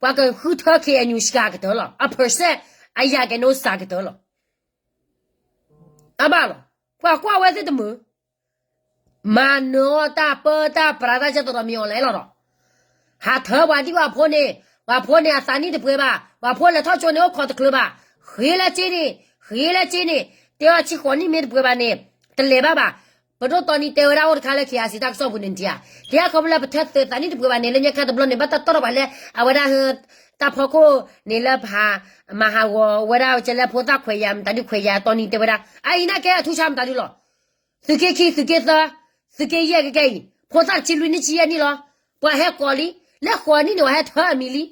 ပှၤကဃုထၢ ခ့ၣ်အဲၣ်ယူၣ် စှၤကတၢၢ်လီၤ, အ percent အယၤကဲန့ၣ်စှၤကတၢၢ်လီၤ. အဘၣ်လီၤ, ပှၤကွၢ်ဝဲသ့ၣ်တမုာ်, မၤနၢၤအီၣ်တၢ်ပၢတၢ်ပြးတၢ်ကဲသိးဒီးမ့ၢ်အီၤလဲၣ်လီၤဒီး, ဟးထၢပှၤဒံၣ်ပှၤဖိန့ၣ်, ပှၤဖိန့ၣ်အသးနံၣ်တပှဲၤဘၣ်, ပှၤဖိလဲၤထီၣ်ကၠိန့ၣ်အိၣ်ခိးတချုးဘၣ်, ဃ့လၢကၠ့န့ၣ်, ဃ့လၢကၠ့န့ၣ်, တဲအီၤဆံဃိးနံၣ်မ့ၢ်တပှဲၤဘၣ်န့ၣ်, တလဲၤဘၣ်ဘၣ်. ပဒိၣ်တီနံၤတဲဝဲဒၣ်အိၣ်တခါလၢ KIC တၢ်ကစီၣ်ပူၤန့ၣ်နထံၣ်ဧါ, တဲခီဖျိလၢပထၢသုးသးနံၣ်တပှဲၤဘၣ်န့ၣ် လၢညါခါတဘျီန့ၣ် ဘၣ်တၢ်တီၢ်ထီၣ်ပှၤလၢ အဝဲဒၣ် တၢ်ဖီခိၣ်န့ၣ်လၢပဟး, မၤဟးဂီၤဝဲဒၣ်ကဲလၢဖိသၣ်ခွဲးယာ် မတၤဒုးခွဲးယာ် တီနံၤတဲဝဲဒၣ် အအံၤနာ်က့အထူဆါမတၤဒုးလီၤ. သုးက့ခံ သုးက့သၢ, သုးက့ယဲၢ်ကကဲအံၤ ဖိသၣ်တဆံလွံၢ်နံၣ်ဆံယဲၢ်နံၣ်လီၤ. ပှၤဟဲကိးလံ, လၢဃိးနံၣ်န့ၣ် ပှၤဟဲထၢအမံၤလံ.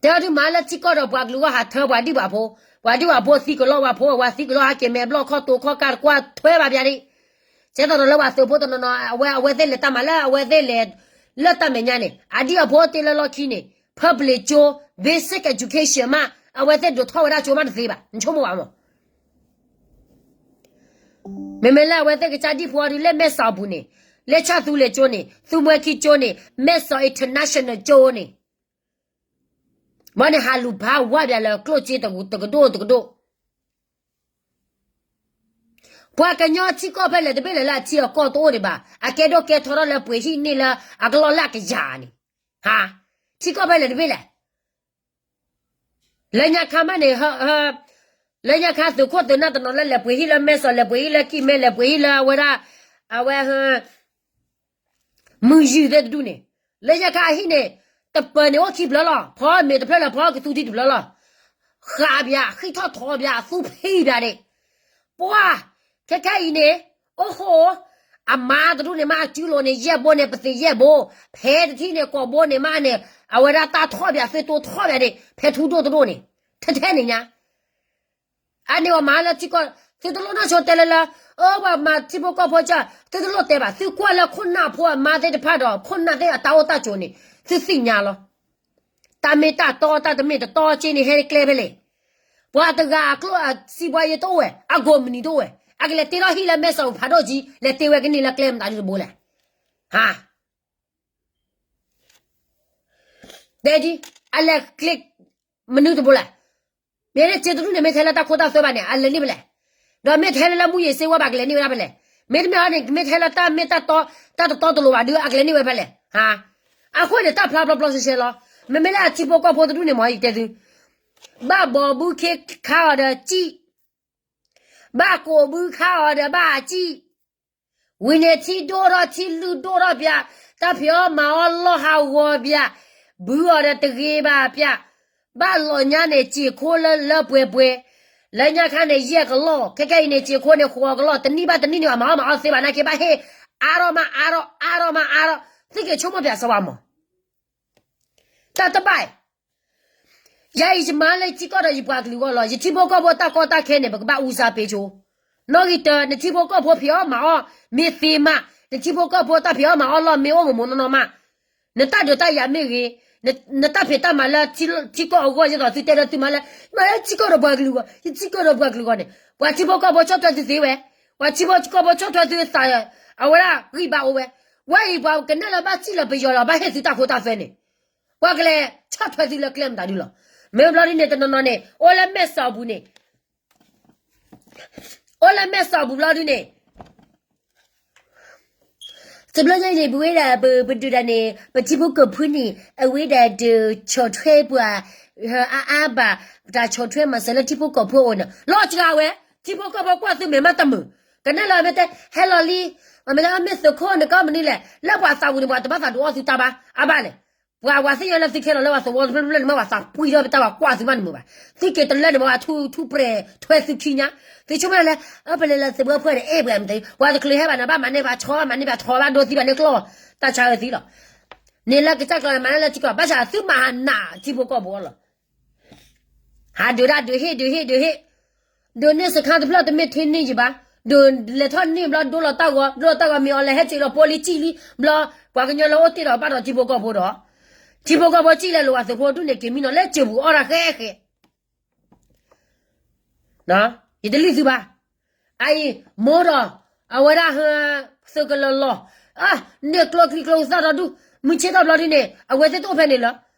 တဲအီၤဒုးမၤလၢထံကီၢ်ဒီးပှၤကလုာ်ဂီၢ်ဟးထၢပှၤဒံၣ်ပှၤဖိ, ပှၤဒံၣ်ပှၤဖိသံကလီၤ ပှၤဖိအဝၤသံကလီၤ ဟဲက့ၤမဲာ်ဘျီၣ်ခီၣ်တိာ်ခီၣ်ကၢ်တကွၢ်ထွဲဘၣ်ပၠးဒံး, ကဲသိးဒီးလၢပှၤသုးဖိတနီၤနီၤ အဝဲ, အဝဲသ့ၣ်လဲၤတၢ်မၤလၢအဝဲသ့ၣ်လဲၤ, လၢတၢ်မဲာ်ညါန့ၣ် အဒံၣ်အဖိတ့လၢလီၢ်ခံန့ၣ် public ကၠိ, basic education မး, အဝဲသ့ၣ်ဒိးထီၣ်ဝဲဒၣ်ကၠိမးတသ့ဘၣ် နဆိကမိၣ်ဘၣ်မး မ့မ့ၢ်လၢအဝဲသ့ၣ်ကစၢ်ဒံၣ်ဖိအီၤဒုးလၢမဲၢ်စီၤအပူၤန့ၣ်, လၢဆၣ်သူလ့ၤကၠိန့ၣ်, သူမှဲခံကၠိန့ၣ်, မဲၢ်စီၤ international ကၠိန့ၣ်, ဘၣ်န့ၣ်ဟးလူၤဖးဝါပၠးလၢကျိၣ်စ့တကဒိၣ်တကဒိၣ်, ပှၤကညီထံကီၢ်ဖဲလဲၣ်တဘ့ၣ်လဲၣ်လၢအထံအကီၢ်တအိၣ်ဒံးဘၣ်, အကဲဒိၣ်ကဲထီထီၣ်လၢပှ့ၤဟံၣ်န့ၢ်လၢအကလီၢ်လၢအကယၤန့ၣ်, ဟါ, ထံကီၢ်ဖဲလဲၣ်တဘ့ၣ်လဲၣ် လၢညါခါမးန့ၣ်, လၢညါခါသုးခိၣ်သုးနၢ်တနီၤလၢလဲၤပှ့ၤဟံၣ်လၢမဲၢ်စီၤ လဲၤပှ့ၤဟံၣ်လၢကံၢ်မဲ လဲၤပှ့ၤဟံၣ်လၢအဝဲဒၣ်, အဝဲ, မုၢ်ယုၢ်သ့ၣ်တဒူၣ်န့ၣ်, လၢညါခါအဟံၣ်န့ၣ်, တပၢၤန့ၣ်အိၣ်ခံဖျၢၣ်လီၤ ဖီမ့ၤတဖျၢၣ်လၢဖီကသူထံတဖျၢၣ်လီၤ, ဃးပၠး ဃံးထီၣ်ထီပၠး အသူဖံးပၠးန့ၣ်, ပှၤ, ခဲခဲအံၤန့ၣ်, အိၣ်ဟိ, အမါတဒူၣ်န့ၣ်မး အစုလိၤန့ၣ် ယဲၢ်ဘိန့ၣ် ပသ့ၣ်ယဲၢ်ဘိ, ဖဲတထံၣ်န့ၣ် ကိးဘိန့ၣ်မးန့ၣ်, အဝဲဒၣ်တၢ်ထီၣ်ပၠး သုတိထီၣ်ပၠးန့ၣ် ဖဲထူဒိၣ်တဒိၣ်န့ၣ်, ထဲထဲန့ၣ်ညါ အန့ၣ်ပှၤမၤလၢထံကီၢ်, သုတလိၣ်နီၢ်ဆိတဲလၢလၢ, အၢ ပှၤမၤထံဖိကီၢ်ဖိကၢ, သုတလိၣ်တဲဘၣ် သုကွၢ်လၢခိၣ်နၢ်ဖိအမါသ့ၣ်တဖၣ်ဒီး ခိၣ်နၢ်သ့ၣ်အတၢ်အိၣ်တၢ်ကၠိန့ၣ်, သုသ့ၣ်ညါလီၤ. တၢ်မ့ၢ်တၢ်တီ တၢ်တမ့ၢ်တတီက့န့ၣ် ဟဲကျဲဖဲလဲၣ်. ပှၤတဂၤအကျိၣ်အစံးပှၤယဲတအိၣ်ဝဲ, အကိးမုၢ်နံၤတအိၣ်ဝဲ, အကလဲၤတ့ထီၣ်ဟံၣ်လၢမဲၢ်စီၤဖးဒိၣ်ကံ, လဲၤတ့ဝဲကန့ၢ်လၢကျဲမတၤဒုတဘိလဲၣ်. ဟါ တဲဒ်, အလဲၤကျဲ, မနုၤတဘိလဲၣ်. မ့ၢ်န့ၣ်စ့တဒူၣ်န့ၣ် မ့ၢ်ထဲလၢတၢ်ခိတၢ်သွဲဘၣ်န့ၣ် အလဲၤန့ၢ်ဖဲလဲၣ်. ဒီးမ့ၢ်ထဲလၢလၢမူယံၤစ့ဝဲဘၣ် ကလဲၤန့ၢ်ဝဲဒၣ်ဖဲလဲၣ်. မ့တမ့ၢ်ဟီန့ၣ် မ့ၢ်ထဲလၢတၢ်မ့ၢ်တၢ်တီ, တၢ်တတီတလိၤဘၣ်ဒုး အကလဲၤန့ၢ်ဝဲဖဲလဲၣ်. ဟါ, အဃိန့ၣ် တၢ်ဖျါဖျါဖျါရှဲရှဲလီၤ. မ့မ့ၢ်လၢအထံဖိကီၢ်ဖိတဒူၣ်န့ၣ်မ့ၢ် ယတဲသု, ဘၣ်ဘီဘုခ့ခါအီၤဒီးစံၣ်, ဘၣ်ကိးဘုခါအီၤဒီးဘၣ်အစံၣ် ဝံၤန့ၣ်ထံဒိၣ်ထီၣ် ထံလုၢ်ဒိၣ်ထီၣ်ပၠး, တၢ်ဖံးအီၣ်မၤအီၣ်လီၢ်ဟးဂီၤပၠး, ဘုအီၤဒီးတဂ့ၤဘၣ်ပၠး, ဘၣ်လီၤညါန့ၣ် စ့ၢ်ခိလၢလၢပှဲၤပှဲၤ, လၢညါခါန့ၣ် ယဲၢ်ကလီၢ်, ခဲကဲအံၤန့ၣ် စ့ၢ်ခိန့ၣ် ဃိးကလီၢ်, တနံၣ်ဘၣ်တနံၣ်န့ၣ် အမၤအီၣ်မၤအီၣ်သ့ဘၣ်နာ်က့ ဘၣ်ဟ့ၣ်အါထီၣ်မးအါထီၣ် အါထီၣ်မးအါထီၣ်, သုက့ၤဆိကမိၣ်ပၠးစီၤပၤမး တၢ်တဘၣ် ယၤအံၤယမၤလၢယထံကီၢ်ဒီးယပှၤကလုာ်အဂီၢ်လီၤ. ယထံဖိကီၢ်ဖိတၢ်ကီတၢ်ခဲန့ၣ် ပကဘၣ်အူစၢ်ပ့ၤဆိ, နီၣ်ဂံၢ်တၢ နထံဖိကီၢ်ဖိဖံးအီၣ်မၤအီၣ်မ့ၢ်သ့မး, နထံဖိကီၢ်ဖိတၢ်ဖံးအီၣ်မၤအီၣ်လီၢ်မ့ၢ်အိၣ်မ့ၢ်မ့ၢ်နီၢ်နီၢ်မး, နတၢ်ဒုးတၢ်ယၤမ့ၢ်ဂ့ၤ, နတၢ်ဖံးတၢ်မၤလၢထံကီၢ်အဂီၢ် ဒ်သိးသုတဲလၢသုမၤလၢ ယမၤလၢထံကီၢ်ဒီးပှၤကလုာ်အဂီၢ်, ယထံကီၢ်ဒီးပှၤကလုာ်အဂီၢ်န့ၣ် ပှၤထံဖိကီၢ်ဖိဆီၣ်ထွဲသုသ့ဝဲ, ပှၤထံဖိကီၢ်ဖိဆီၣ်ထွဲသုသး, အဝဲဒၣ်ဂံၢ်ဘါအိၣ်ဝဲ, ဝဲအံၤပှၤကနဲၣ်လၢဘၣ်စံၣ်လီၤပယီၤလီၤ ဘၣ်ဟ့ၣ်သုတၢ်ဃိတၢ်သွဲန့ၣ်, ပှၤကလဲၤဆီၣ်ထွဲသုလၢကျဲမတၤဒုလီၤ. မ့ၢ်ဘျီဒ်န့ၣ် တနီၤနီၤန့ၣ် အိၣ်လၢမဲၢ်စီၤပူၤန့ၣ် အိၣ်လၢမဲၢ်စီၤပူၤဘျီဒ်န့ၣ်, တဘျီညါအံၤန့ၣ် ပဝဲဒၣ်ပဒုးတၢ်န့ၣ် ပထံဖိကီၢ်ဖိန့ၣ် အဝဲဒၣ်ဒုးဆီၣ်ထွဲပှၤ အါအါဘၣ် တၢ်ဆီၣ်ထွဲမၤစၢၤလၢထံဖိကီၢ်ဖိအအိၣ်န့ၣ် လီၤစှၤဝဲ, ထံဖိကီၢ်ဖိကွၢ်သုမ့ၢ်မးတမုာ်, ကနဲၣ်လီၤမ့ၢ်တဲ ဟဲလီၤလံ, မ့ၢ်လၢအမ့ၢ်သုးခိၣ်နကီမနုၤလဲၣ် လၢပှၤသးပူၤန့ၣ် ပှၤတဘၣ်သးဒိးအီၣ်သုတၢ်ဘၣ်, အဘၣ်လဲၣ် ပှၤဝၤသ့ၣ်ညါလၢသုခဲလီၤလၢပှၤသဝီတဖျၢၣ်တဖျၢၣ်န့ၣ် မ့ၢ်ပှၤသးပှံၢ်ထီၣ်ပတၢ်ပှၤကွၢ်သုမးန့ၣ်မ့ၢ်ဘၣ်, သုက့ၤတလၢန့ၣ် မ့ၢ်ပှၤထူထူပြဲးထွဲသုခံညါ, သုဆိကမိၣ်လၢ အပလဲၤလၢသုးဘၢဖှဲၣ်န့ၣ် အဲၣ်ပှၤမတၤ, ပှၤတချုးဟဲဘၣ်န့ၣ် ဘၣ်မၤန့ၢ်ဘၣ်ဆီ ဘၣ်မၤန့ၢ်ဘၣ်ဆီ ဘၣ်ဒိသံဘၣ်န့ၢ်ကျီၢ်, တၢ်ဆါအၢသံလီၤ, န့ၣ်လၢကစၢ်ကျီၢ်မၤန့ၢ်လၢထံကီၢ် ဘၣ်ဆၣ်သုမၤဟးနးထံဖိကီၢ်ဖိလီၤ ဟးဒုးဒၣ်ဒုးဟ့ၣ်ဒုးဟ့ၣ်ဒုးဟ့ၣ်, ဒုးန့ၢ်စခါတဖျၢၣ်တမ့ၢ်ထဲန့ၢ်ယံၤဘၣ်, ဒုးလဲၤထီၣ်န့ၢ်ဘျီဒိလီၤတၢ်ဂီၤ ဒိလီၤတၢ်ဂီၤမ့ၢ်အီၤလဲၤဟဲစ့းလီၤ ပီလံစံၣ်လံ ဘျီ ပှၤကညီလၢအိၣ်တ့ၢ်ဒီးဘၣ်ဒီးထံဖိကီၢ်ဖိဒီး, ထံဖိကီၢ်ဖိစံၣ်လဲၤလိာ်အသုးဖိဒူၣ်န့ၣ် က့ၤမံနီၤလၢစၢၤပူၤအီၣ်တၢ်ဃဲဃဲ ယတလံၣ်သုဘၣ်. အအံၤ မိၢ်ဒီး အဝဲဒၣ် သုးကလၢၤလီၤ, န့ၢ်ကျိချံကျိသၣ်ဒီဒူၣ်, မုၢ်ဆ့ၣ်ထီၣ်ဘျီဒ်န့ၣ် အဝဲသ့ၣ်တအိၣ်ဖဲန့ၣ်လၢၤ,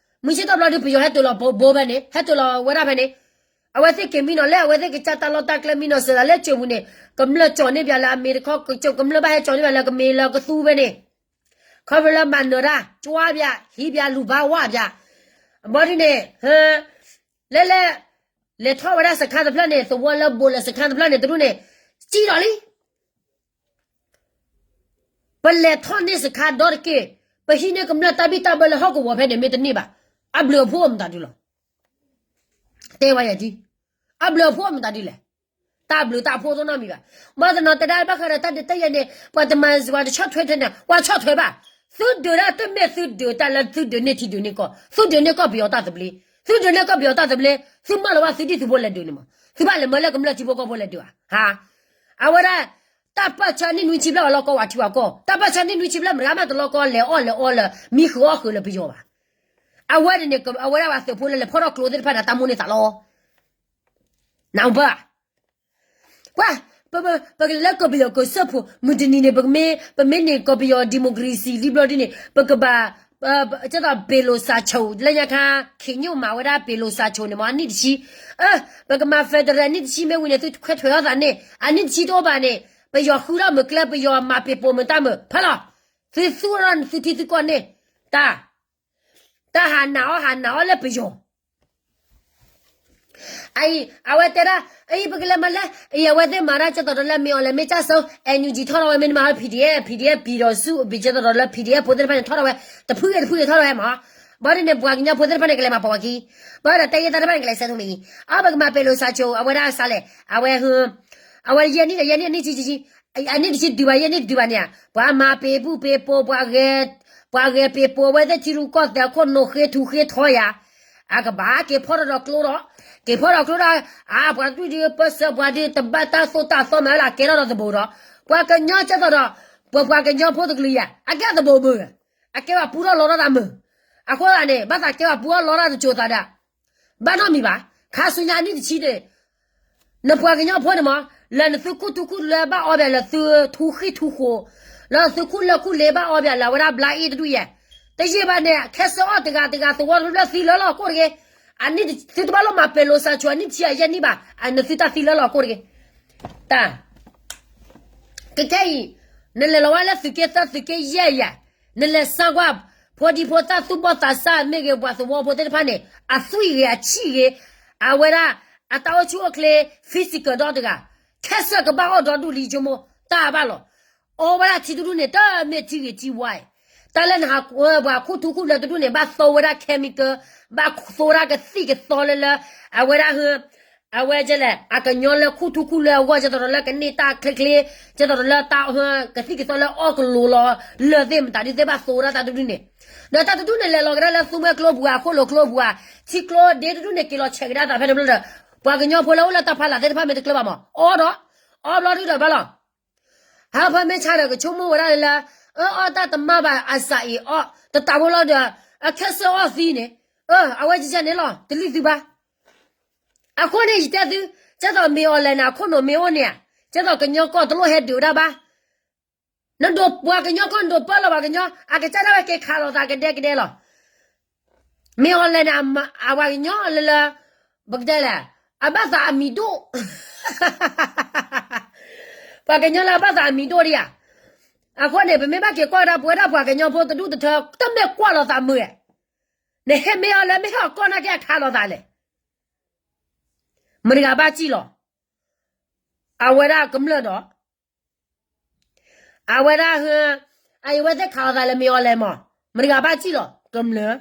မုၢ်ဆ့ၣ်ထီၣ်ဘျီဒ် ပယီၤဟဲတုၤလီၤဘိဘဲန့ၣ် ဟဲတုၤလီၤဝဲဒၣ်ဖဲန့ၣ်, အဝဲသ့ၣ်က့ၤမံနီၤလၢအဝဲသ့ၣ်ကစၢ်တၢ်လီၢ်တၢ်ကျဲမံနီၤစၢၤသးလၢစၢၤပူၤန့ၣ် ကမျၢၢ်ကၠီၤန့ၢ်ပၠးလၢအမ့ၢ်တခီ ကမျၢၢ်ဘၣ်ဟဲကၠီၤန့ၢ်ပၠးလၢကမ့ၢ်လၢကသူဖဲန့ၣ်, ခီဖျိလၢမၤနၢၤတၢ် ကၠွါပၠး ဟံးပၠးလူၤဘါဝၣ်ပၠး, ဘီဒ်န့ၣ် လဲၤလဲၤ လဲၤထီၣ်ဝဲဒၣ်စခါတဖျၢၣ်န့ၣ် သဝီလၢဘိးလၢစခါတဖျၢၣ်န့ၣ် တဒူၣ်န့ၣ် စံၣ်ဒီးလံ, ပလဲၤထီၣ်န့ၢ်စခါဒီတက့ၢ်, ပဟံးန့ၢ်ကမျၢၢ်တၢ်ဘံၣ်တၢ်ဘၢလၢဟီၣ်ကဝီၤဖဲန့ၣ် မ့ၢ်တန့ၢ်ဘၣ်, အဘျုးအဖှိၣ်မတၤဒုလီၤ. တဲဝဲယၤဒ်, အဘျုးအဖှိၣ်မတၤဒုလဲၣ်, တၢ်ဘျုးတၢ်ဖှိၣ်တနီတမံၤဘၣ်. ဘၣ်တနီၤတဲဒၣ်ဘၣ်ဃးဒီးတၢ်ဒုးတၢ်ယၤန့ၣ် ပှၤတမၤပှၤတဆီၣ်ထွဲထွဲန့ၣ် ပှၤဆီၣ်ထွဲဘၣ်. သုဒုးတၢ်တမ့ၢ်သုဒုးတၢ်လၢသုဒုးန့ၢ်ထံဒုးန့ၢ်ကီၢ်, သုဒုးန့ၢ်ကီၢ်ပယီၤတၢ်သဘျ့, သုဒုးန့ၢ်ကီၢ်ပယီၤတၢ်သဘျ့, သုမၢလီၤဘၣ်သုဒ်သုဖိလဲၤဒုးန့ၣ်မး, သုဘၣ်လဲၤမၢလၢကမျၢၢ်ထံဖိကီၢ်ဖိလဲၤဒုးဧါ. အဝဲဒၣ် တၢ်ပၢၢ်ဆၢနံၣ်နွံဆံဘျဲၣ် ပှၤလီၤကီဝဲထံဝဲကီၢ်, တၢ်ပၢၢ်ဆၢနံၣ်နွံဆံဘျဲၣ် မတၤဂၤမးတလီၤကီလဲၤအီၣ်လဲၤအီလၢ မံဃုာ်အီၣ်ဃုာ်လၢပယီၤဘၣ်. အဝဲန့ၣ်န့ၣ် အဝဲဒၣ်ပှၤသုးဖိလၢလဲၤဖီၣ်ထီၣ်ကျိသ့ၣ်တဖၣ်န့ၣ် တၢ်မိၣ်န့ၢ်သးလီၤ. နၢ်ပၢၢ်ဧါ. ပှၤ ပကလဲၤလၢကီၢ်ပယီၤကီၢ်စၢဖှိၣ် မုၢ်တနံၤန့ၣ် ပမ့ၢ် ပမ့ၢ်န့ၢ်ကီၢ်ပယီၤ democracy လံဘျီဒ်န့ၣ် ပကဘၣ် ကဲသိးပ့ၤလိာ်စးဆိ လၢညါခါ ခ့ညိၣ်မၤဝဲဒၣ်ပ့ၤလိာ်စးဆိန့ၣ်မး အနံၣ်တဆံ, ပကမၤ federal နံၣ်တဆံမ့ၢ်ဝံၤန့ၣ် သုခွဲးထွဲးထီၣ်သးန့ၣ် အနံၣ်တဆံတအိၣ်ဘၣ်န့ၣ် ပယီၤဃုထီၣ်မုာ်ကျဲ ပယီၤမၤပ့ၤပိာ်မုာ်တၢ်မုာ် ဖဲလီၤ သုသူၣ်ထီၣ်သုထံသုကီၢ်န့ၣ် တၢ် တၢ်ဟးနာ်အီၣ်ဟးနာ်အီၣ်လၢပယီၤ အံၤ အဝဲတဲဒၣ် အံၤ ပကလဲၤမၤလဲၣ် အံၤ အဝဲသ့ၣ်မၤတၢ်ကဲသိးဒီးလၢမ့ၢ်အီၤလဲၣ် မ့ၢ်ကၢ်စိ NUG ထီၣ်ထီၣ်ဝဲ မ့ၢ်နမၤ PDF PDF ပံၤဒီးဆူ ပကဲသိးဒီးလၢ PDF ဖိသ့ၣ်တဖၣ်န့ၣ် ထီၣ်ထီၣ်ဝဲ တဖုဂ့ၤတဖုဂ့ၤထီၣ်ထီၣ်ဝဲမး ဘၣ်ဒ်န့ၣ် ပှၤကညီဖိသ့ၣ်တဖၣ်န့ၣ် ကလဲၤမၤပိာ်ဝဲခံ ဘၣ်ဒီးတဲယဲၢ်တၢ်တဖၣ်န့ၣ် ကလဲၤဆၢထၢၣ်မ့ၢ်အံၤ အါ ပကမၤပ့ၤလိာ်စးဆိ အဝဲဒၣ်စးလဲၣ် အဝဲ အဝဲယဲၢ်နံၣ်ဒီးယဲၢ်နံၣ် အနံၣ်ဆံဆံ အနံၣ်တဆံတုၤဘၣ်ယဲၢ်နံၣ်တတုၤဘၣ်န့ၣ် ပှၤမၤပ့ၤဘူၣ်ပ့ၤပိာ် ပှၤဂဲၤ ပှၤဂဲၤပ့ၤပိာ်ဝဲသ့ၣ်ထံရူၢ်ကီၢ်သဲးခိၣ်နိာ်ဃ့ထူဃ့ထီယၤ အကဘၣ်က့ၤဖီၣ်ထီၣ်ဒီးကျိဒီး က့ၤဖီၣ်ဒီးကျိဒီး အါ ပှၤတဒူၣ်ဒုးပၢဆှၢပှၤဒုးတဘၣ်တၢ်သိၣ်တၢ်သီမးလၢအကဲထီၣ်ဒီးသဘိးဒီး ပှၤကညီကဲသိးဒီး ပပှၤကညီဖိတကလုာ်ယၤ အကဲသဘိးမုာ် အကဲဘၣ်ပူထီၣ်လီထီၣ်တၢ်မုာ် အဃိသတးန့ၣ် ဘၣ်သးကဲဘၣ်ပူထီၣ်လီထီၣ်တစိၤသးဒီး ဘၣ်နီတမံၤဘၣ် ခါဆူညါအနံၣ်တဆံန့ၣ် နပှၤကညီဖိန့ၣ်မး လၢနသုခူၣ်ထူခူၣ်လၢဘၣ်အီဘၣ်လၢသုထူဃံၣ်ထူဃိ လၢသုခူၣ်လၢၢ်ခူၣ်လ့ဘၣ်အီဘၣ်လၢအဝဲဒၣ်ဘျါအ့ၣ်တဒူၣ်ယဲၢ် တယံာ်ဘၣ်န့ၣ် ခဲစၢအီၣ်တဂၤတဂၤသဝီတဖျၢၣ်သံလၢလီၢ်ကိၢ်တဂ့ၤ အနံၣ်သုတဘၣ်လီၤမၤပ့ၤလိာ်စးဆိအနံၣ်တဆံအယဲၢ်နံၣ်ဘၣ် အနသုတၢ်သံလၢလီၢ်ကိၢ်တဂ့ၤ တၢ် ကခဲအံၤ နလဲၤလီၤဝဲလၢသုးက့သၢသုးက့ယဲၢ်ယဲၢ် နလဲၤစၢကွၢ် ဖိဒံဖိသၣ်သူၣ်ဘီၣ်သးစၢ်မ့ၢ်ဂ့ၤ ပှၤသဝီဖိသ့ၣ်တဖၣ်န့ၣ် အသွံၣ်ဂ့ၤအဆံၣ်ဂ့ၤ အဝဲဒၣ် အတၢ်အိၣ်ဆူၣ်အိၣ်ချ့ physical ဒီတဂၤ ခဲစၢၢ်ကဘၣ်အီၣ်ဒီဒူၣ်လံဆိကမိၣ် တၢ်ဘၣ်လီၤ အီဝဲဒၣ်ထံတဒူၣ်န့ၣ် တမ့ၢ်ထံဂ့ၤထံဝါအံၤ တၢ်လၢနဟးပှၤခူၣ်ထူခူၣ်လၢတဒူၣ်န့ၣ် ဘၣ်သိဝဲဒၣ် chemical ဘၣ်သိဝဲဒၣ်ကသံၣ်ကသီလၢလၢ အဝဲဒၣ်ဟ အဝဲကဲလဲၣ် အကညီလၢခူၣ်ထူခူၣ်လၢအဂီၢ် ကဲသိးဒီးလၢကန့ၢ်တၢ်ချ့ချ့ ကဲသိးဒီးလၢတၢ် ကသံၣ်ကသီလၢအီၣ်ကလိၤလီၤ လၢာ်သ့ၣ်မတၤဒုသ့ၣ်ဘၣ်သိဝဲဒၣ်တၢ်တဒူၣ်န့ၣ် ဒီးတၢ်တဒူၣ်န့ၣ် လဲၤလီၤကဒါလၢသူမွဲကျိပူၤ အခိၣ်လိာ်ကျိပူၤ ထံကျိဒ့တဒူၣ်န့ၣ် က့ၤလီၤဆဲးကဒါသးဖဲန့ၣ်ဘျီဒီး ပှၤကညီဖိလၢအိၣ်လၢတၢ်ဖးလာ်သ့ၣ်တဖၣ်မ့ၢ်တကျၢၤဘၣ်မး အီဒီး အီဘျီဒုဒီးဘၣ်လီၤ. ဟးဖၢမ့ၢ်ဆါဒီးကဆိကမိၣ်ဝဲဒၣ်လၢ အအီၣ်တၢ်တမၢဘၣ်အစးအံၤအီၣ် တတးဖိလီၤဒီး အခဲစၢၣ်အီၣ်သံန့ၣ်, အဝဲကန့ၣ်လီၤ တလံၣ်သုဘၣ်. အဃိန့ၣ်ယတဲသု, ကဲသိးမ့ၢ်အီၤလဲၣ်န့ၣ် အခိၣ်နူာ်မ့ၢ်အိၣ်န့ၣ်ဧါ, ကဲသိးကညီကီၢ်တလိၣ်ဟဲဒုးဝဲဒၣ်ဘၣ်. နဒိးပှၤကညီကီၢ် နဒိးပၢလီၤပှၤကညီ အကစၢ်ဒၣ်ဝဲက့ၤခးလိာ်သးကဒဲကဒဲလီၤ. မ့ၢ်အီၤလဲၣ်န့ၣ် အပှၤကညီလၢလၢ ပကတဲလဲၣ်, အဘၣ်သးအမံၤဒိၣ် ပှၤကညီလၢအဘၣ်သးအမံၤဒိၣ်ဒံးဧါ. အဃိန့ၣ် ပမ့ၢ်ဘၣ်က့ၤကွၢ်ကဒါပဝဲဒၣ်ပှၤကညီဖိတဒူၣ်တထၢ တမ့ၢ်ကွၢ်လိာ်သးမုာ်ဧါ. နဟဲမ့ၢ်အီၤလၢမ့ၢ်ဟဲအီၤကီၢ်နာ်က့အခးလိာ်သးလဲၣ်. မတၤတဂၤဘၣ်စံၣ်လီၤ. အဝဲဒၣ်ကမျၢၢ်ဒီး အဝဲဒၣ်ဟ, အအံၤဝဲသ့ၣ်ခးလိာ်သးလၢမ့ၢ်အီၤလဲၣ်မး, မတၤတဂၤဘၣ်စံၣ်လီၤ ကမျၢၢ်.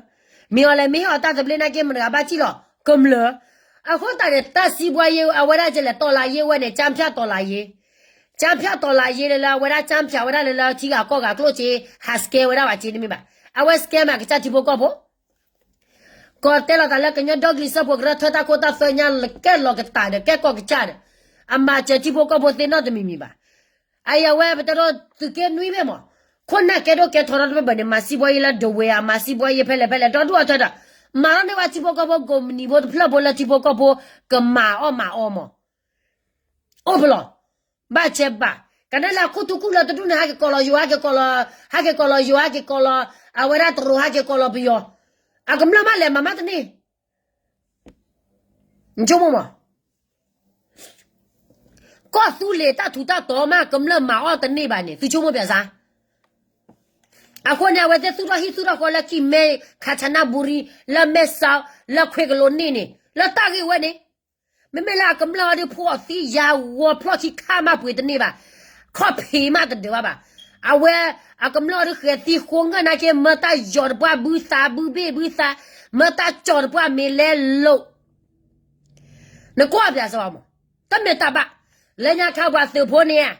မ့ၢ်အီၤလဲၣ်မ့ၢ်ဟဲအီၤတၢ်သဘျ့နာ်က့ မတၤတဂၤဘၣ်စံၣ်လီၤ ကမျၢၢ်. အဃိသတးန့ၣ် တၢ်စံးဘှါယဲ အဝဲဒၣ်ကလဲၤတီလၢယဲဝဲန့ၣ် ကၠၢဖၠၣ်တီလၢယဲ, ကၠၢဖၠၣ်တီလၢယဲ, ကၠၢဖၠၣ်တီလၢယဲလၢလၢအဝဲဒၣ်ကၠၢဖၠၣ်ဝဲဒၣ်လၢလၢထံဂၤကီၢ်ဂၤကျိၣ်စ့ ဟးစကဲဝဲဒၣ်ဘၣ်စ့တမ့ၢ်ဘၣ်. အဝဲစကဲမးကစၢ်ထံဖိကီၢ်ဖိ ကီၢ်တဲလိာ်သးလၢကညီဒီကလုာ်စၢဖှိၣ်ကရၢထၢတၢ်ခိတၢ်သွဲညါ ကဲလီၤကတၢၢ်ဒီး ကဲကီၢ်ကစၢ်ဒီး အမၤစၢၤထံဖိကီၢ်ဖိသ့နီတမံၤမံၤဘၣ်. အအံၤအဝဲပတဲဒိးသုးက့နွံမ့ၢ်မး, ခိၣ်နၢ်ကဲဒိၣ်ကဲထီထီတဖၣ်ဘၣ်န့ၣ် မၤစံးဘှါယဲလၢဒဝဲဧါ, မၤစံးဘှါယဲဖဲလဲၣ်ဖဲလဲၣ် ဒီဒူၣ်အထၢဒီး မၤထီၣ်န့ၢ်ဝဲထံဖိကီၢ်ဖိ ကိးမုၢ်နံၤဖိတဖျၢၣ်ဖိလၢထံဖိကီၢ်ဖိ ကမၤအီၣ်မၤအီမး အိၣ်ဖဲလဲၣ်, ဘၣ်ဆဲးဘၣ်, ကန့ၣ်လၢခိၣ်ထူခိၣ်လၢတဒူၣ်န့ၣ် ဟဲက့ၤကိးလီၤယိၤ ဟဲက့ၤကိးလီၤ, ဟဲက့ၤကိးလီၤယိၤ ဟဲက့ၤကိးလီၤ, အဝဲဒၣ်တရူးဟဲက့ၤကိးလီၤပယီၤ, အကမျၢၢ်မးလဲၤမၤမးတန့ၢ်, နဆိကမိၣ်မး, ကီၢ်သူလ့ၤတၢ်ထူးတၢ်တီၤမး ကမျၢၢ်မၤအီၣ်တန့ၢ်ဘၣ်န့ၣ် သုဆိကမိၣ်ပၠးစါ အဃိန့ၣ် အဝဲသ့ၣ်သူၣ်ထီၣ်ဟံၣ်သူၣ်ထီၣ်ဃီလၢကံၢ်မဲ ခၣ်ဆၣ်နၢ်ဘူရံ လၢမဲၢ်စီး လၢခွ့ကလိန့ၣ်န့ၣ် လၢတၢ်ဂ့ၢ်ဝဲန့ၣ်, မ့မ့ၢ်လၢအကမျၢၢ်အီၤဒုး ဖိအီၤသံယၤဝီၤဖျီၣ်ခံခါမးပှ့ၤတန့ၢ်ဘၣ်, ခီၣ်ဖံးမးတဒၢးဘၣ်ဘၣ်, အဝဲ အကမျၢၢ်အီၤဒုးဃဲၤသံဃိငၢၢ်နာ်က့ မၢတၢ်ယီၤတပှၢ်ဘုသးဘုဘ့ၣ်ဘုသး, မၢတၢ်ကၠီၤတပှၢ်မ့ၤလဲလိာ် နကွၢ်ပၠးစၢၤမး, တမ့ၢ်တၢ်ဘၣ်, လၢညါခါပှၤသုးဖိန့ၣ်,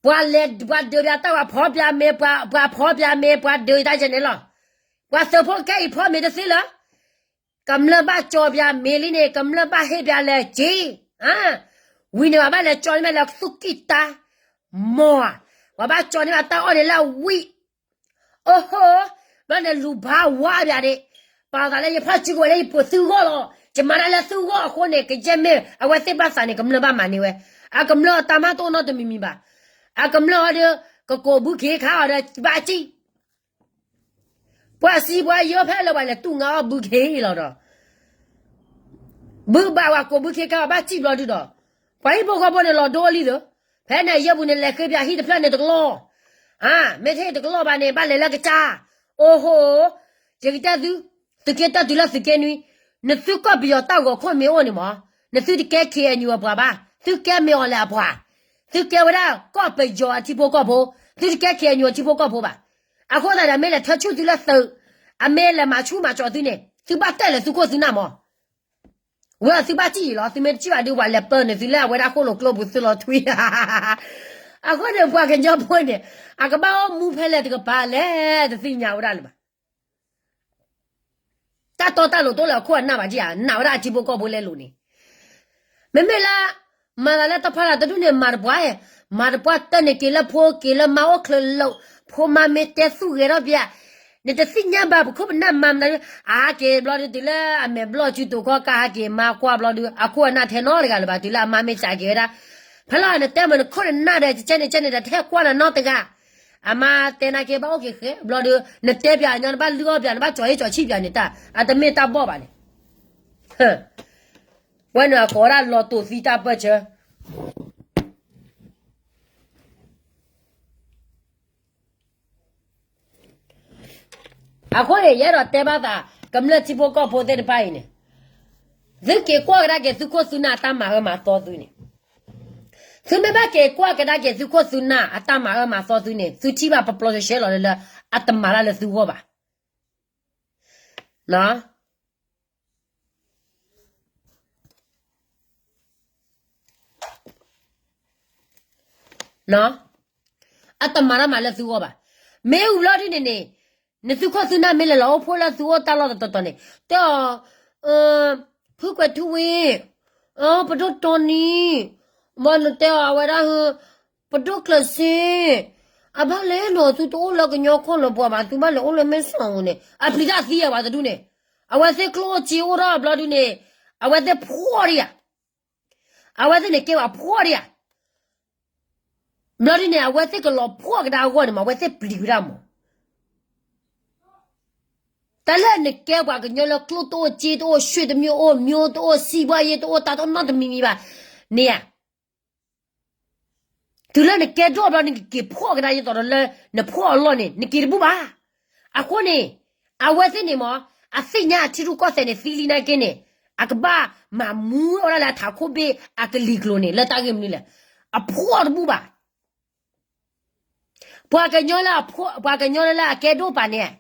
ပှၤလဲၤပှၤဒုးပၠးတၢ်ပှၤဖီပၠးမ့ၤ, ပှၤဖီပၠးမ့ၤ ပှၤဒုးတၢ်ယဲန့ၣ်လီၤ, ပှၤသုးဖိကဲအံၤဖီမ့ၤတသ့လၢၤ, ကမျၢၢ်ဘၣ်ကၠီပၠးမ့ၤလံန့ၣ် ကမျၢၢ်ဘၣ်ဟ့ၣ်ပၠးလဲၤက့ၤ, ဝံၤန့ၣ်ပှၤဘၣ်လဲၤကၠီန့ၢ်မ့ၢ်လၢသူၣ်ကံၢ်တၢ်, မီၢ်, ပှၤဘၣ်ကၠီန့ၢ်ဘၣ်တၢ်အီၣ်န့ၣ်လၢဝံၣ် အိၣ်ဟိ, ဘျီန့ၣ်လူၤဘါဝါပၠးန့ၣ်, ပာ်သးလၢယဖီၣ်စုကဝဲၤလၢယပှ့ၤသုဂီၢ်လီၤ, ယမၤတၢ်လၢသုဂီၢ်အဃိန့ၣ် ကယဲၢ်မ့ၢ်အဝဲသ့ၣ်ဘၣ်သးန့ၣ် ကမျၢၢ်ဘၣ်မၤန့ၢ်ဝဲ, အကမျၢၢ်အတၢ်မၤတအိၣ်နီတမံၤမံၤဘၣ်, အကမျၢၢ်အီၤဒီး ကကိးဘုခ့ခါအီၤဒီး ဘၣ်စံၣ် ပှၤစံးပှၤယီၤဖဲလၢပှၤလဲၤတူၢ်ငါအီၣ်ဘုခ့လီၤဒီး ဘုဘၣ်ဝဲကိးဘုခ့ခါအီၤဘၣ်စံၣ်ဘျီဒုဒီး, ပှၤဟံၣ်ဖိဃီဖိန့ၣ်လီၤဒိလံသၢ, ဖဲန့ၣ်ယဲၢ်ပူၤန့ၣ် လဲၤဃ့ပၠးဟံၣ်တဖျၢၣ်န့ၣ်တကလီၢ်, မ့ၢ်ထဲတကလီၢ်ဘၣ်န့ၣ် ဘၣ်လဲၤလၢကစၢ်, အိၣ်ဟိ, ယကတဲသု, သုးက့တၢ်တုၤလၢသုးက့နွံ, နသုကီၢ်ပယီၤတၢ်ဂီၤခိၣ်မ့ၢ်အိၣ်န့ၣ်မး, နသုတကဲ ခ့ၣ်အဲၣ်ယူၣ် အပှၤဘၣ်, သုကဲမ့ၢ်အီၤလဲၣ်အပှၤ, သုကဲဝဲဒၣ်ကီၢ်ပယီၤအထံဖိကီၢ်ဖိ, သုတကဲ ခ့ၣ်အဲၣ်ယူၣ် အထံဖိကီၢ်ဖိဘၣ်, အဃိသတးဒီး မ့ၢ်လဲၤထၢဆူၣ်သုလၢသုး, အမ့ၢ်လဲၤမၤဆူၣ်မၤစီၤသုန့ၣ် သုဘၣ်တဲာ်လၢသုခိၣ်သုနၢ်မး ဝဲအသုဘၣ်စံၣ်အံၤလီၤ, သုမ့ၢ်တစံၣ်ဘၣ်ဒုး ပှၤလဲၤပၢနုာ်သုလၢအဝဲဒၣ်ဃိၣ်လိာ်ကျိပူၤသုလီၤထွံ, အဃိန့ၣ် ပှၤကညီဖိန့ၣ် အကဘၣ်အိၣ်မူဖဲလဲၣ်တကပၤလဲၣ် တသ့ၣ်ညါဝဲဒၣ်လၢၤဘၣ်, တၢ်တီတၢ်လိၤတအိၣ်လၢအခိၣ်အနၢ်ဘၣ်က့ဧါ, နာ်ဝဲဒၣ်အထံဖိကီၢ်ဖိလဲလိာ်န့ၣ် မ့မ့ၢ်လၢ မၤသးလၢတၢ်ဖီလာ်တဒူၣ်န့ၣ် မၤတပှၢ်, မၤတပှၢ်တၢၢ်န့ၣ်က့ၤလၢဖိက့ၤလၢမါအိၣ်ချၢလိာ်, ဖိမါမ့ၢ်တဲသူၣ်ဂဲၤထီၣ်ပၠး, နတသ့ၣ်ညါဘၣ် ပခိၣ်ပနၢ်မၤမနုၤ, အဟးက့ၤဘျီဒုး တုၤလၢအမဲာ်ဘျီၣ်စုတိာ်ခီကဟးက့ၤမါကွၢ်ဘျီဒုး အခိၣ်အနၢ်ထဲနီတဂၤလၢၤဘၣ်, တုၤလၢအမါမ့ၢ်စးက့ၤဝဲဒၣ်, ဖဲလီၤနတဲမ့ၢ်နခိၣ်နနၢ်ဒီး ကကဲန့ၣ်ကဲန့ၣ်ဒီး တဟဲကွၢ်နနီတဂၤ, အမါတဲနာ်က့ဘၣ်အိၣ်က့ၤဃဲဘျီဒုး နတဲပၠးညီနဘၣ်လုၢ်အီၣ်ပၠး နဘၣ်ကၠီၤဟ့ၣ်ကၠီၤဆံၣ်ပၠးန့ၣ်တၢ် အတမ့ၢ်တၢ်ဘီၣ်ဘၣ်န့ၣ် ဝဲန့ၣ်အကိးဝဲဒၣ်လီၤတိာ်သံတၢ်ပၢၢ်ဆၢ အဃိန့ၣ် ယအဲၣ်ဒိးတဲဘၣ်သး ကမျၢၢ်ထံဖိကီၢ်ဖိသ့ၣ်တဖၣ်အံၤန့ၣ်, သုက့ၤကွၢ်ကဒါက့ၤသုခိၣ်သုနၢ်အတၢ်မၤအၢမၤသီသုန့ၣ်, သုမ့ၢ်ဘၣ်က့ၤကွၢ်ကဒါက့ၤသုခိၣ်သုနၢ်အတၢ်မၤအၢမၤသီသုန့ၣ် သုထံၣ်ဘၣ်ပျီပျီဆှဲဆှဲလီၤလၢ အတမၤတၢ်လၢသုဂီၢ်ဘၣ်. အတမၤတၢ်မၤလၢသုဂီၢ်ဘၣ်. မ့ၢ်ဝံၤဘျီဒ်န့ၣ်န့ၣ်, နသုခိၣ်သုနၢ်မ့ၢ်လဲၤလီၤအိၣ်ဖှိၣ်လၢသုအိၣ်တၢ်လီၢ်တတီၤတီၤန့ၣ်, တဲအီၤ, ဖုကွဲးထူဝ့, ပဒိၣ်တီနံၤ, ဘၣ်နတဲအီၤအဝဲဒၣ်, ပဒိၣ်ကျၢၤစ့, အဘၣ်လဲၣ်နီၤ သုတအိၣ်လၢကညီခိၣ်လၢၤပှၤဘၣ် သုဘၣ်လဲၤအိၣ်လၢမဲၢ်ဆီးဧိၤန့ၣ် အပျံၤတၢ်သံအပှၤတဒူၣ်န့ၣ်, အဝဲသ့ၣ်ကျိၣ်အိၣ်စ့အိၣ်ထီၣ်ဘျီဒုန့ၣ်, အဝဲသ့ၣ်ဖှီၣ်ဒံးဧါ, အဝဲသ့ၣ်န့ၣ်ကဲဝဲဖှီၣ်ဒံးဧါ ဘျီဒုန့ၣ် အဝဲသ့ၣ်ကလီၤဖှီၣ်ကဒါအဂီၢ်န့ၣ်မး အဝဲသ့ၣ်ပျံၤဝဲဒၣ်မး, တၢ်လၢနကဲပှၤကညီလၢကျိၣ်တအိၣ်စ့တအိၣ် ရွှေတမျိုးအိၣ် မျိုးတအိၣ် စီးပွားရေးတအိၣ် တၢ်တအိၣ်နီတမံၤမံၤဘၣ်န့ၣ်ဧါ, တုၤလၢနကဲဒိၣ်ဘျီ နကက့ၤဖှီၣ်ကဒါယသိးဒီးလၢနဖှီၣ်အလီၢ်န့ၣ် နက့ၤတဘူၣ်ဘၣ်. အဃိန့ၣ် အဝဲသ့ၣ်န့ၣ်မး အသ့ၣ်ညါအထံရူၢ်ကီၢ်သဲးန့ၣ် သံလံနာ်က့န့ၣ် အကဘၣ်မၤမူဝဲဒၣ်လၢအထးခိၣ်ဘ့ၣ်အကလံၤကျိၤန့ၣ် လၢတၢ်ဂ့ၢ်မနုၤလဲၣ်. အဖှီၣ်တဘူၣ်ဘၣ်. ပှၤကညီလၢအကဲဒိၣ်ပာ်န့ၣ်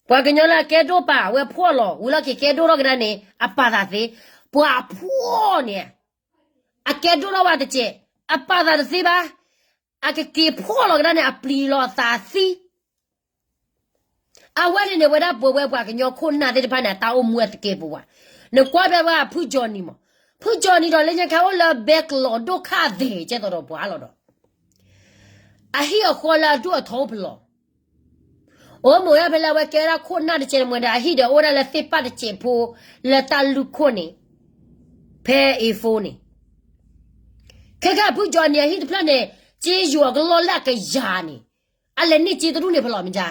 ပှၤကညီလၢအကဲဒိၣ်ပာ်ဝဲဖှီၣ်လီၤ ဝံၤလီၢ်က့ၤကဲဒိၣ်ထီၣ်ကဒါန့ၣ် အပာ်သးသ့. ပှၤအဖှီၣ်န့ၣ် အကဲဒိၣ်ထီၣ်ဘၣ်တစဲး အပာ်သးတသ့ဘၣ်. အကက့ၤဖှီၣ်လီၤကဒါန့ၣ် အပျံၤလီၤအသးသံ အဝဲန့ၣ်န့ၣ် ဝဲဒၣ်ပဝဲပှၤကညီခိၣ်နၢ်သ့ၣ်တဖၣ်န့ၣ် အတၢ်အိၣ်မူအတကဲပဝး. နကွၢ်ဖဲဝဲဖုကၠီနံၤမး, ဖုကၠီနံၤဒီးလၢညါခါအိၣ်လၢဘဲကလီၤဒိၣ်ခၣ်သဲး ကဲသိးဒီးပှၤလီၤဒီး အဟံၣ်အဃီလၢအဒိၣ်အထီအိၣ်ဖဲလဲၣ်. အိၣ်မ့ၢ်ဝဲဒၣ်ဖဲလၢအဝဲကဲဝဲဒၣ်ခိၣ်နၢ်တစဲးတမှဲဒီး အဟံၣ်ဒီးအိၣ်ဝဲဒၣ်လၢသ့ၣ်ပၢ်တစဲးဖိ လၢတၢ်လုၢ်ခိၣ်န့ၣ် ဖဲအ့ဖိန့ၣ် ခဲကဲအဖုကၠီနံၤအဟံၣ်တဖျၢၣ်န့ၣ် က့ယိၤအကလီၢ်လၢအကယၤန့ၣ် အလဲၤန့ၢ်က့တဒူၣ်န့ၣ်ဖဲလဲၣ်မ့ၢ်ဧါ.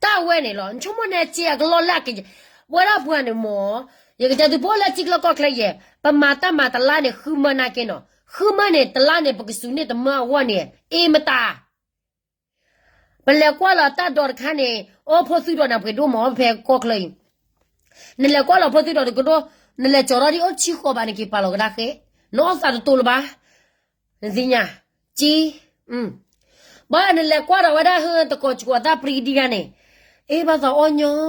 တၢ်ဝဲန့ၣ်လီၤ နဆိကမိၣ်န့ၣ်က့အကလီၢ်လၢအကယၤ, ဝဲဒၣ်ပှၤန့ၣ်မ့ၢ် ယကတဲသုပအိၣ်လၢထံချၢကီၢ်ချၢယဲၢ် ပမၤတၢ်မၤတလါန့ၣ် ဃုမၢနာ်က့နီၤ, ဃုမၢန့ၣ် တလါန့ၣ် ပကစူးန့ၢ်တမၢအဂီၢ်န့ၣ် အ့မတၤ ပလဲၤကွၢ်လီၤတၢ်ဒိးတခါန့ၣ် အိၣ်ဖိသုဒီးနၢ်ပှဲၤဒိၣ်မးဖဲကီၢ်ချၢအံၤ, နလဲၤကွၢ်လီၤဖိသုဒီးတကဒိၣ်, နလဲၤကၠီၤထီၣ်ဒ်အိၣ်ဆံဃိးဘၣ် နက့ၤပာ်လီၤကဒါဃဲ, နအီၣ်သးတတိၤလၢၤဘၣ်, နသ့ၣ်ညါ, က့, ဘၣ်နလဲၤကွၢ်ဒီးဝဲဒၣ်ဟၢတကိးစကိးသၣ်ပြံကဒံဂၤန့ၣ်, အ့ ဘၣ်သးအီၣ်ညီ,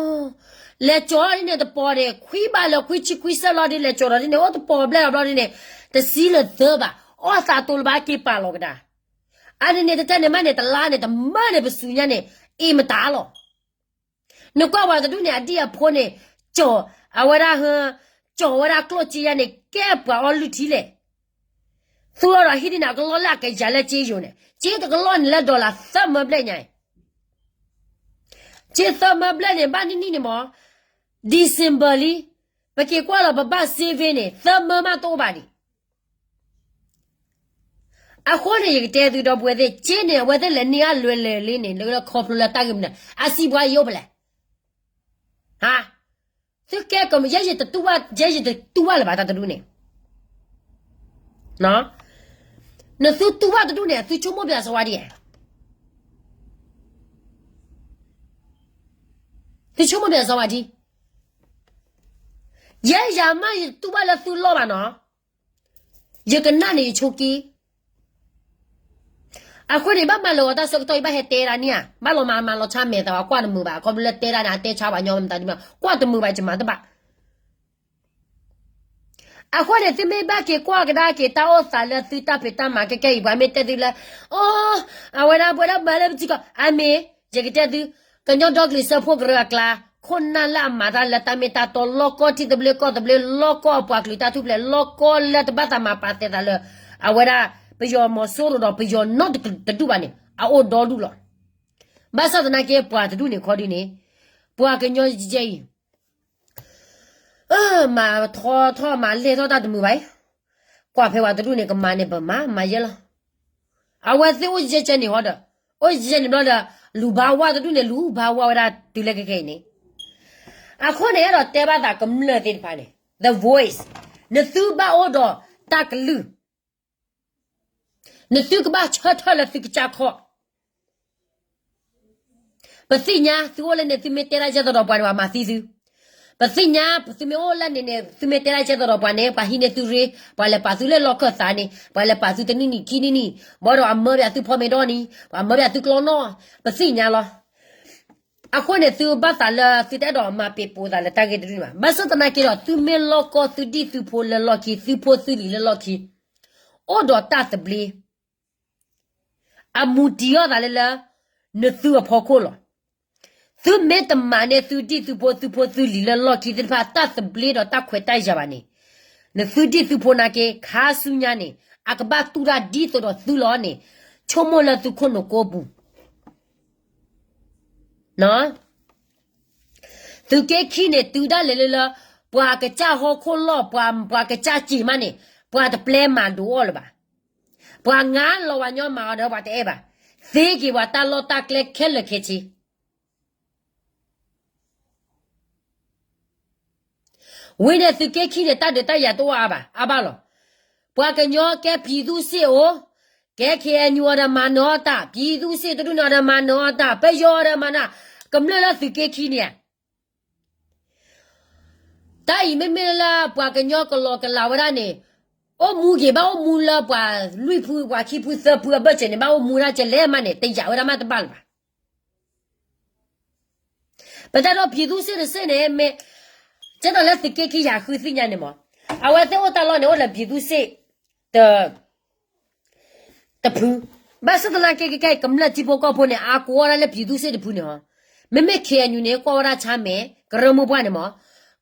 လဲၤကၠီၤထီၣ်ဒ်န့ၣ်တပီၤန့ၣ် ခွံဘၣ်လၢခွံဆံခွံဆၢလီၤဒ်လဲၤကၠီၤထီၣ်ဒ်န့ၣ် အိၣ်တပီၤဘျဲၣ်လီၤဘျီဒ်န့ၣ်, တဆံလၢၤသၢဘၣ်, အီၣ်သးတိၤလၢၤဘၣ်က့ၤပာ်လီၤကဒါ အါန့ၣ်န့ၣ်တတဲန့ၣ်မးန့ၣ် တလါန့ၣ် တမၢန့ၣ် ပစူညါန့ၣ် အ့မတၤလီၤ. နကွၢ်ပှၤတဒူၣ်န့ၣ် အဒံၣ်အဖိန့ၣ်, ကၠီၤ, အဝဲဒၣ်ဟၢ, ကၠီၤဝဲဒၣ်ကျိၣ်စ့ယါန့ၣ် ကဲပှၤအီလုၢ်ထံလဲၣ်. သူအီၤဒီးဟံၣ်ဒ်န့ၣ် အကလီၢ်လၢအကယၤလၢက့ယိၤန့ၣ် က့တကလီၢ်န့ၣ်လၢ dollar သၢမၢဘျဲၣ်ညါအံၤ က့သၢမၢဘျဲၣ်န့ၣ် ဘၣ်နံၣ်နံၣ်န့ၣ်မး, December လံ, ပက့ၤကွၢ်လီၤပဘၣ် saving န့ၣ် သၢမၢမးတအိၣ်ဘၣ်ဒံး. အဃိန့ၣ် ယကတဲသုဒီပုၢ်ဝဲၢ်သ့ၣ် က့န့ၣ် အဝဲသ့ၣ်လဲၤန့ၢ်အလွဲၢ်လၢာ်လံန့ၣ် လၢခီဖျိလၢတၢ်ဂ့ၢ်မနုၤ အစံးပှၤယအိၣ်ဖဲလဲၣ်. ဟါ, သုကဲကမၣ် ယဲယတတူၢ်ဘၣ်လၢၤဘၣ်တၢ်တဒူၣ်န့ၣ် နသုတူၢ်ဘၣ်တဒူၣ်န့ၣ် သုဆိကမိၣ်ပၠးစီဝါဒံး, သုဆိကမိၣ်ပၠးစီဝါဒံး, ယဲယၤမး ယတတူၢ်ဘၣ်လၢသုလီၢ်ဘၣ်နီၤ, ယကနၣ်န့ၣ်ယဆိးက့. အဃိန့ၣ် ဘၣ်မၤလၢာ်ဂီၤတၢ်ဆၢကတီၢ်အံၤ ဘၣ်ဟဲတဲဒၣ်န့ၣ်ဧါ, ဘၣ်လီၤမၤမၤလီၤဆါမဲာ်သး ကွၢ်တမုာ်ဘၣ်, ခီဖျိလၢတဲဒၣ်န့ၣ် အတဲဆါပှၤညီမတၤဒ်မး ကွၢ်တမုာ်ဘၣ် ယမၤတဘၣ်. အဃိန့ၣ် သုမ့ၢ်ဘၣ်က့ၤကွၢ်ကဒါက့ၤတၢ်အိၣ်သးလၢသုတၢ်ဖံးတၢ်မၤခဲကဲအံၤ ပှၤမ့ၢ်တဲသုလၢ အိ, အဝဲဒၣ်ပဝဲဒၣ်မၤလၢပထံကီၢ် အမ့ၢ်, ယကတဲသု, ကညီဒီကလုာ်စၢဖှိၣ်ကရၢအကျါ, ခိၣ်နၢ်လၢအမၤတၢ်လၢတၢ်မ့ၢ်တၢ်တီ လီၢ်ကီၢ်ထံသဘျ့ကီၢ်သဘျ့ လီၢ်ကီၢ်အပှၤကလုာ်တၢ်ထူၣ်ဖျဲး လီၢ်ကီၢ်လၢတဘၣ်သးမၤပာ်သဲးသးလၢ အဝဲဒၣ် ပယီၤမီၤစိရိၤဒီးပယီၤနီတဒူၣ်ဘၣ်န့ၣ် အအိၣ်ဒီဒူၣ်လီၤ. ဘၣ်ဆၣ်သနာ်က့ ပှၤတဒူၣ်န့ၣ်ခီဒုန့ၣ်, ပှၤကညီယဲအံၤ မၤထီထီၣ်မၤလဲၢ်ထီၣ်တၢ်တမုာ်ဘၣ်အံၤ, ကွၢ်ဖဲပှၤတဒူၣ်န့ၣ် ကမၤန့ၣ် ပမၤမၤယဲလီၤ. အဝဲသ့ၣ်အိၣ်ယဲကဲန့ၣ်ဟီဒီး, အိၣ်ယဲန့ၣ်ဘျီဒီး, လူၤဘၣ်ဝါတဒူၣ်န့ၣ် လူၤဘၣ်ဝါဝဲဒၣ်တုၤလၢခဲကဲအံၤန့ၣ်, အဃိန့ၣ် အဲၣ်ဒိးတဲဘၣ်သးကမျၢၢ်သ့ၣ်တဖၣ်န့ၣ်, The Voice, နသုဘၣ်အိၣ်ဒီးတၢ်ကလုၢ် နသုကဘၣ်ဆၢထၢၣ်လၢသုကစၢ်ခီၣ်. ပသ့ၣ်ညါ သုအိၣ်လၢန့ၣ် သုမ့ၢ်တဲဒၣ်ကဲသိးဒီးပှၤန့ၣ် ပှၤမၤသံသု. ပသ့ၣ်ညါ သုမ့ၢ်အိၣ်လၢန့ၣ်န့ၣ် သုမ့ၢ်တဲဒၣ်ကဲသိးဒီးပှၤန့ၣ် ပှၤဟံးန့ၢ်သုရ့, ပှၤလဲၤပာ်သုလၢလီၢ်ခၢၣ်သးန့ၣ် ပှၤလဲၤပာ်သုတနံၣ်နံၣ်ခံနံၣ်နံၣ်, ဘၣ်ဒီးအမၢပၠးသုဖီမ့ၤဒီနံၤ, ပှၤမၢပၠးသုကျီနီၢ်, ပသ့ၣ်ညါလီၤ. အဃိန့ၣ် သုဘၣ်သးလၢသုတအဲၣ်ဒိးမၤပ့ၤပိာ်သးလၢတၢ်ဂ့ၢ်တဒူၣ်န့ၣ်ဘၣ်. ဘၣ်ဆၣ်သနာ်က့ဒီး သုမ့ၢ်လီၢ်ကီၢ်သုဒံၣ်သုဖိလၢလီၢ်ခံ, သုဖိသုလံၤလၢလီၢ်ခံ, အိၣ်ဒီးတၢ်သဘျ့ အမူတံၢ်အီၣ်သးလၢလၢ နသုအဖီခိၣ်လီၤ. သုမ့ၢ်တမၤန့ၢ်သုဒံၣ်သုဖိသုဖိသုလံၤလၢလီၢ်ခံသ့ၣ်တဖၣ် တၢ်သဘျ့ဒီးတၢ်ခွဲးတၢ်ယာ်ဘၣ်န့ၣ်, နသုဒံၣ်သုဖိနာ်က့ ခါဆူညါန့ၣ် အကဘၣ်တူၢ်တၢ်ဒ်သိးဒီးသုလီၤန့ၣ်, ဆိကမိၣ်လၢသုခိၣ်နူာ်ကိးပူၤ. သုးက့ခံန့ၣ် တုၤဒၣ်လဲာ်လၢလၢ ပှၤကစၢ်ဟီၣ်ခိၣ်လီၢ် ပှၤ ပှၤကစၢ်စံးမးန့ၣ် ပှၤတပျဲမၤဒိးအီၣ်လၢၤဘၣ်. ပှၤငါလီၤဝၤညီမၤအီၤဒီးပှၤတအဲၣ်ဘၣ်. သ့က့ၤပှၤတၢ်လီၢ်တၢ်ကျဲခဲလၢာ်ခဲဆ့ ဝံၤန့ၣ်သုးက့ခံန့ၣ် တၢ်ဒုးတၢ်ယၤတအိၣ်အါဘၣ်, အါဘၣ်လီၤ. ပှၤကညီကဲ ပြည်သူ့စစ် အိၣ်, ကဲ KNU အီၤဒီးမၤနၢၤအီၣ်တၢ်, ပြည်သူ့စစ် တဒူၣ်န့ၣ်အီၤဒီးမၤနၢၤအီၣ်တၢ်, ပယီၤအီၤဒီးမၤနၢၤ, ကမျၢၢ်လၢသုးက့ခံန့ၣ်ဧါ. တၢ်အံၤမ့မ့ၢ်လၢပှၤကညီကလီကလးဝဲဒၣ်န့ၣ်, အိၣ်မူက့ၤဘၣ်အိၣ်မူလၢပှၤလွံၢ်ဖု ပှၤခံဖုသၢဖုအဘၢၣ်စၢၤန့ၣ် ဘၣ်အိၣ်မူဒၣ်ကလဲၣ်မးန့ၣ် တယာ်ဝဲဒၣ်မးတဘၣ်လၢၤဘၣ်. ပတၢ်ဒီး ပြည်သူ့စစ် တစ့ၢ်န့ၣ် မ့ၢ် ကဲသိးလၢသုးက့ခံယၤဃုသ့ၣ်ညါန့ၣ်မး, အဝဲသ့ၣ်အိၣ်တၢ်လီၢ်န့ၣ် အိၣ်လၢ ပြည်သူ့စစ် တ တဖု, ဘၣ်ဆၣ်သနာ်က့ ခဲခဲအံၤ ကမျၢၢ်ထံဖိကီၢ်ဖိန့ၣ် အါကိးအီၣ်ဒၣ်လၢ ပြည်သူ့စစ် တဖုန့ၣ်ဟီ, မ့မ့ၢ် KNU န့ၣ် ကွၢ်ဝဲဒၣ်ဆါမဲာ် ကရၢမိၢ်ပှၢ်န့ၣ်မး,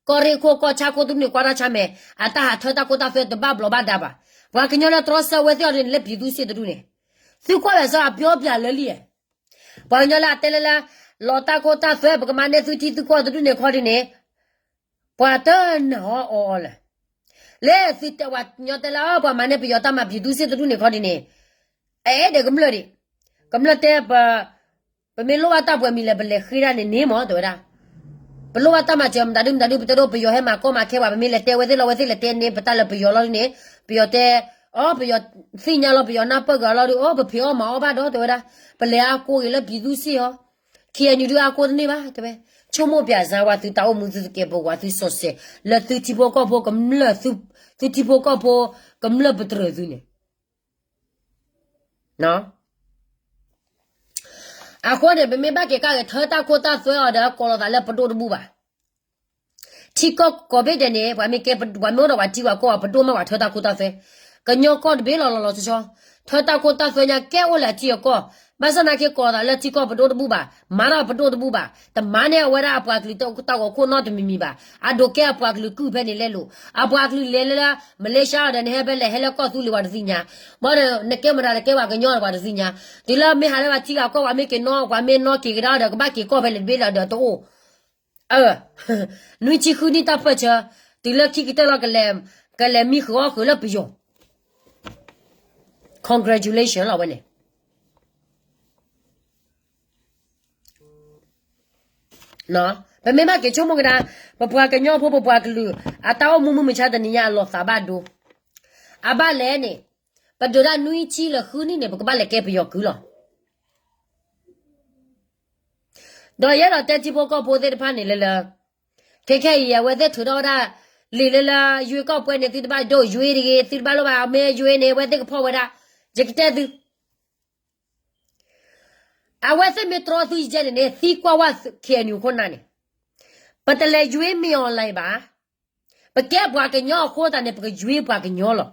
ကီၢ်ရ့ၣ်ခိၣ်ကီၢ်ဆၣ်ခိၣ်တဒူၣ်န့ၣ် ကွၢ်ဒၣ်ဆါမဲာ် အတၢ်ဟးထၢတၢ်ခိတၢ်သွဲတဘၣ်ဘျီးဘၣ်ဒါဘၣ်. ပှၤကညီလၢတြီဆၢဝဲသ့ၣ်အီၤဒ်န့ၣ် လၢ ပြည်သူ့စစ် တဒူၣ်န့ၣ်, သုကွၢ်ဝဲစ့ၢ်အပျီပျၤလၢလံဧါ. ပှၤကညီလၢအတဲလၢလၢ လီၤတၢ်ခိတၢ်သွဲ ပကမၤန့ၢ်သုထံသုကီၢ်တဒူၣ်န့ၣ်ခီဒ်န့ၣ်, ပှၤတနၢၤအီၣ်အီအီလၢၤ. လၢသုတဲဝဲညီတဲလၢ ပှၤမၤန့ၢ်ပယီၤတၢ်မၤ ပြည်သူ့စစ် တဒူၣ်န့ၣ်ခီဒ်န့ၣ်, အအဲၣ်ဒိးကမျၢၢ်ဒံး, ကမျၢၢ်တဲ ပမ့ၢ်လိၣ်ဘၣ်တၢ်ပှဲၤမံၤလဲၣ် ပလဲၤဃ့ဒၣ်န့ၣ်န့ၣ်မး တဲဝဲဒၣ်. ပလိၣ်ဘၣ်တၢ်မၤစၢၤမတၤဒုမတၤဒု ပတဲဒိ ပယီၤဟဲမၤကီမၤခဲပှၤ ပမ့ၢ်လဲၤတဲဝဲသ့ၣ်လီၤ ဝဲသ့ၣ်လဲၤတဲန့ၣ် ပတၢ်လၢပယီၤလီၤဒ်န့ၣ်, ပယီၤတဲ, အီ ပယီၤသ့ၣ်ညါလီၤ ပယီၤနၢ်ပၢၢ်က့ၤအီၤလီၤဒုး အီ ပဖံးအီၣ်မၤအီၣ်ဘၣ်ဒီး တဲဝဲဒၣ်. ပလဲၤအါကိးဂ့ၤလၢ ပြည်သူ့စစ် အီၤ, KNU ဒုးအါကိးတန့ၢ်ဘၣ် တဲဝဲ. ဆိကမိၣ်ပၠးစၢၤဝဲသုတၢ်အိၣ်မူသုသကဲးပဝးသုစီၤစဲး လၢသုထံဖိကီၢ်ဖိကမျၢၢ်, သုထံဖိကီၢ်ဖိကမျၢၢ်ပတြၢၤသုန့ၣ် အဃိန့ၣ် ပမ့ၢ်ဘၣ်က့ၤကၣ်ဂ့ၤထၢတၢ်ခိတၢ်သွဲအီၤဒီးကိးလီၤသးလၢပဒိၣ်တဘူၣ်ဘၣ်. ထံကီၢ်ကိးဘ့ၣ်ဒဲးန့ၣ် ပှၤမ့ၢ်ကဲပဒိၣ်မ့ၢ်အိၣ်ဒီးပှၤထံပှၤကီၢ် ပဒိၣ်မ့ၢ်ပှၤထၢတၢ်ခိတၢ်သွဲ, ကညီကီၢ်တဘ့ၣ်လီၤလီၤလီၤဆီဆီ, ထၢတၢ်ခိတၢ်သွဲညါကဲအိၣ်လၢအထံအကီၢ်, ဘၣ်ဆၣ်သနာ်က့ကိးလီၤသးလၢထံကီၢ်ပဒိၣ်တဘူၣ်ဘၣ်, မၤထီၣ်ပဒိၣ်တဘူၣ်ဘၣ်, တမၤန့ၢ်အဝဲဒၣ်အပှၤကလုာ်တၢ်ဂီၤခိၣ်နီတမံၤမံၤဘၣ်, အဒိးကဲအပှၤကလုာ်ကုၢ်ဖဲန့ၣ်လဲလိာ်, အပှၤကလုာ်လဲၤလၢ မလ့ၡါဒီး နဟဲဖဲလဲၣ် ဟဲလၢကီၢ်သူလ့ၤပှၤတသ့ၣ်ညါ, ဘၣ်ဒီး နကဲမတၤတကဲပှၤကညီဒီးပှၤတသ့ၣ်ညါ, တုၤလၢမ့ၢ်ဟးလၢပှၤထံဂၤကီၢ်ပှၤမ့ၢ်က့ၤနီၢ် ပှၤမ့ၢ်နီၢ်က့ၤကဒါဒီး ကဘၣ်က့ၤကီၢ်ဖဲလဲၣ်တဘ့ၣ်ဒီးတအိၣ် နွံဆံဃုနံၣ်တၢ်ပၢၢ်ဆၢ, တုၤလၢခံကတၢၢ်လီၤ ကလဲၤမံဃုာ်အီၣ်ဃုာ်လၢပယီၤ, congratulation လီၤဝဲန့ၣ်. ပမ့ၢ်ဘၣ်က့ၤဆိကမိၣ်ကဒါ, ပပှၤကညီဖိပပှၤကလုာ် အတၢ်အိၣ်မူမုၢ်မဆါတနံၤညါအလီၤသးဘၣ်ဒိ, အဘၣ်လဲၣ်န့ၣ်, ပဒုးဒၣ်နွံဆံလၢဃုနံၣ်န့ၣ် ပကဘၣ်လဲၤကဲပယီၤကုၢ်လီၤ. ဒီးယဲဒီးတဲထံဖိကီၢ်ဖိသ့ၣ်တဖၣ်န့ၣ်လၢလၢ, ခဲခဲအံၤ အဝဲသ့ၣ်ထုးထီၣ်ဝဲဒၣ်, လံာ်လၢလၢ ရွေးကောက်ပွဲန့ၣ် သုတဘၣ်ဒိ ရွေးတဂ့ၤ သုတဘၣ်လိၣ်ဘၣ် မ့ၢ် ရွေး န့ၣ် အဝဲသ့ၣ်ကဖီၣ်ဝဲဒၣ်, ယကတဲသု, အဝဲသ့ၣ်မ့ၢ်တြီသုယဲန့ၣ်န့ၣ် သံကွၢ်ဝဲ KNU ခိၣ်နၢ်န့ၣ်, ပတလဲၤ ရွေး မင်းအောင်လှိုင် ဘၣ်, ပကဲပှၤကညီအဃိသတးန့ၣ် ပက ရွေး ပှၤကညီလီၤ.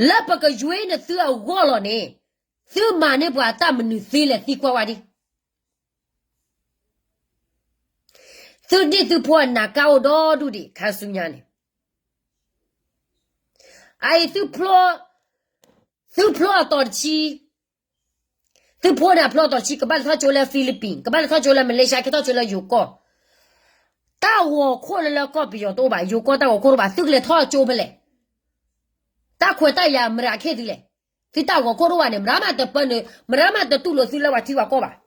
လၢပက ရွေး န့ၣ်သုအဂီၢ်လီၤန့ၣ်, သုမၤန့ၢ်ပှၤတၢ်မနုၤသ့လဲၣ် သံကွၢ်ဝဲဒၣ်. သုဒံၣ်သုဖိအနးကၣ်အိၣ်ဒီဒူၣ်ဒံး ခါဆူညါန့ၣ်, အအံၤ သုဖျိအတီၤတဆံ, သုဖျိန့ၣ်အဖျိအတီၤတဆံ ကဘၣ်လဲၤထီၣ်ကၠိလၢ Philippines ကဘၣ်လဲၤထီၣ်ကၠိလၢ Malaysia ကဲထီၣ်ကၠိလၢယိၤကီၢ်, တၢ်ဂီၤခိၣ်လၢလၢကီၢ်ပယီၤတအိၣ်ဘၣ် ယိၤကီၢ်တၢ်ဂီၤခိၣ်တအိၣ်ဘၣ် သုကလဲၤထီၣ်ကၠိဖဲလဲၣ်, တၢ်ခွဲးတၢ်ယာ်မတၤကဟ့ၣ်သုလဲၣ်, သုတၢ်ဂီၤခိၣ်တအိၣ်ဘၣ်န့ၣ် မတၤမးတပၢနုာ် မတၤမးတတူၢ်လိာ်သုလၢပှၤထံပှၤကီၢ်ဘၣ်.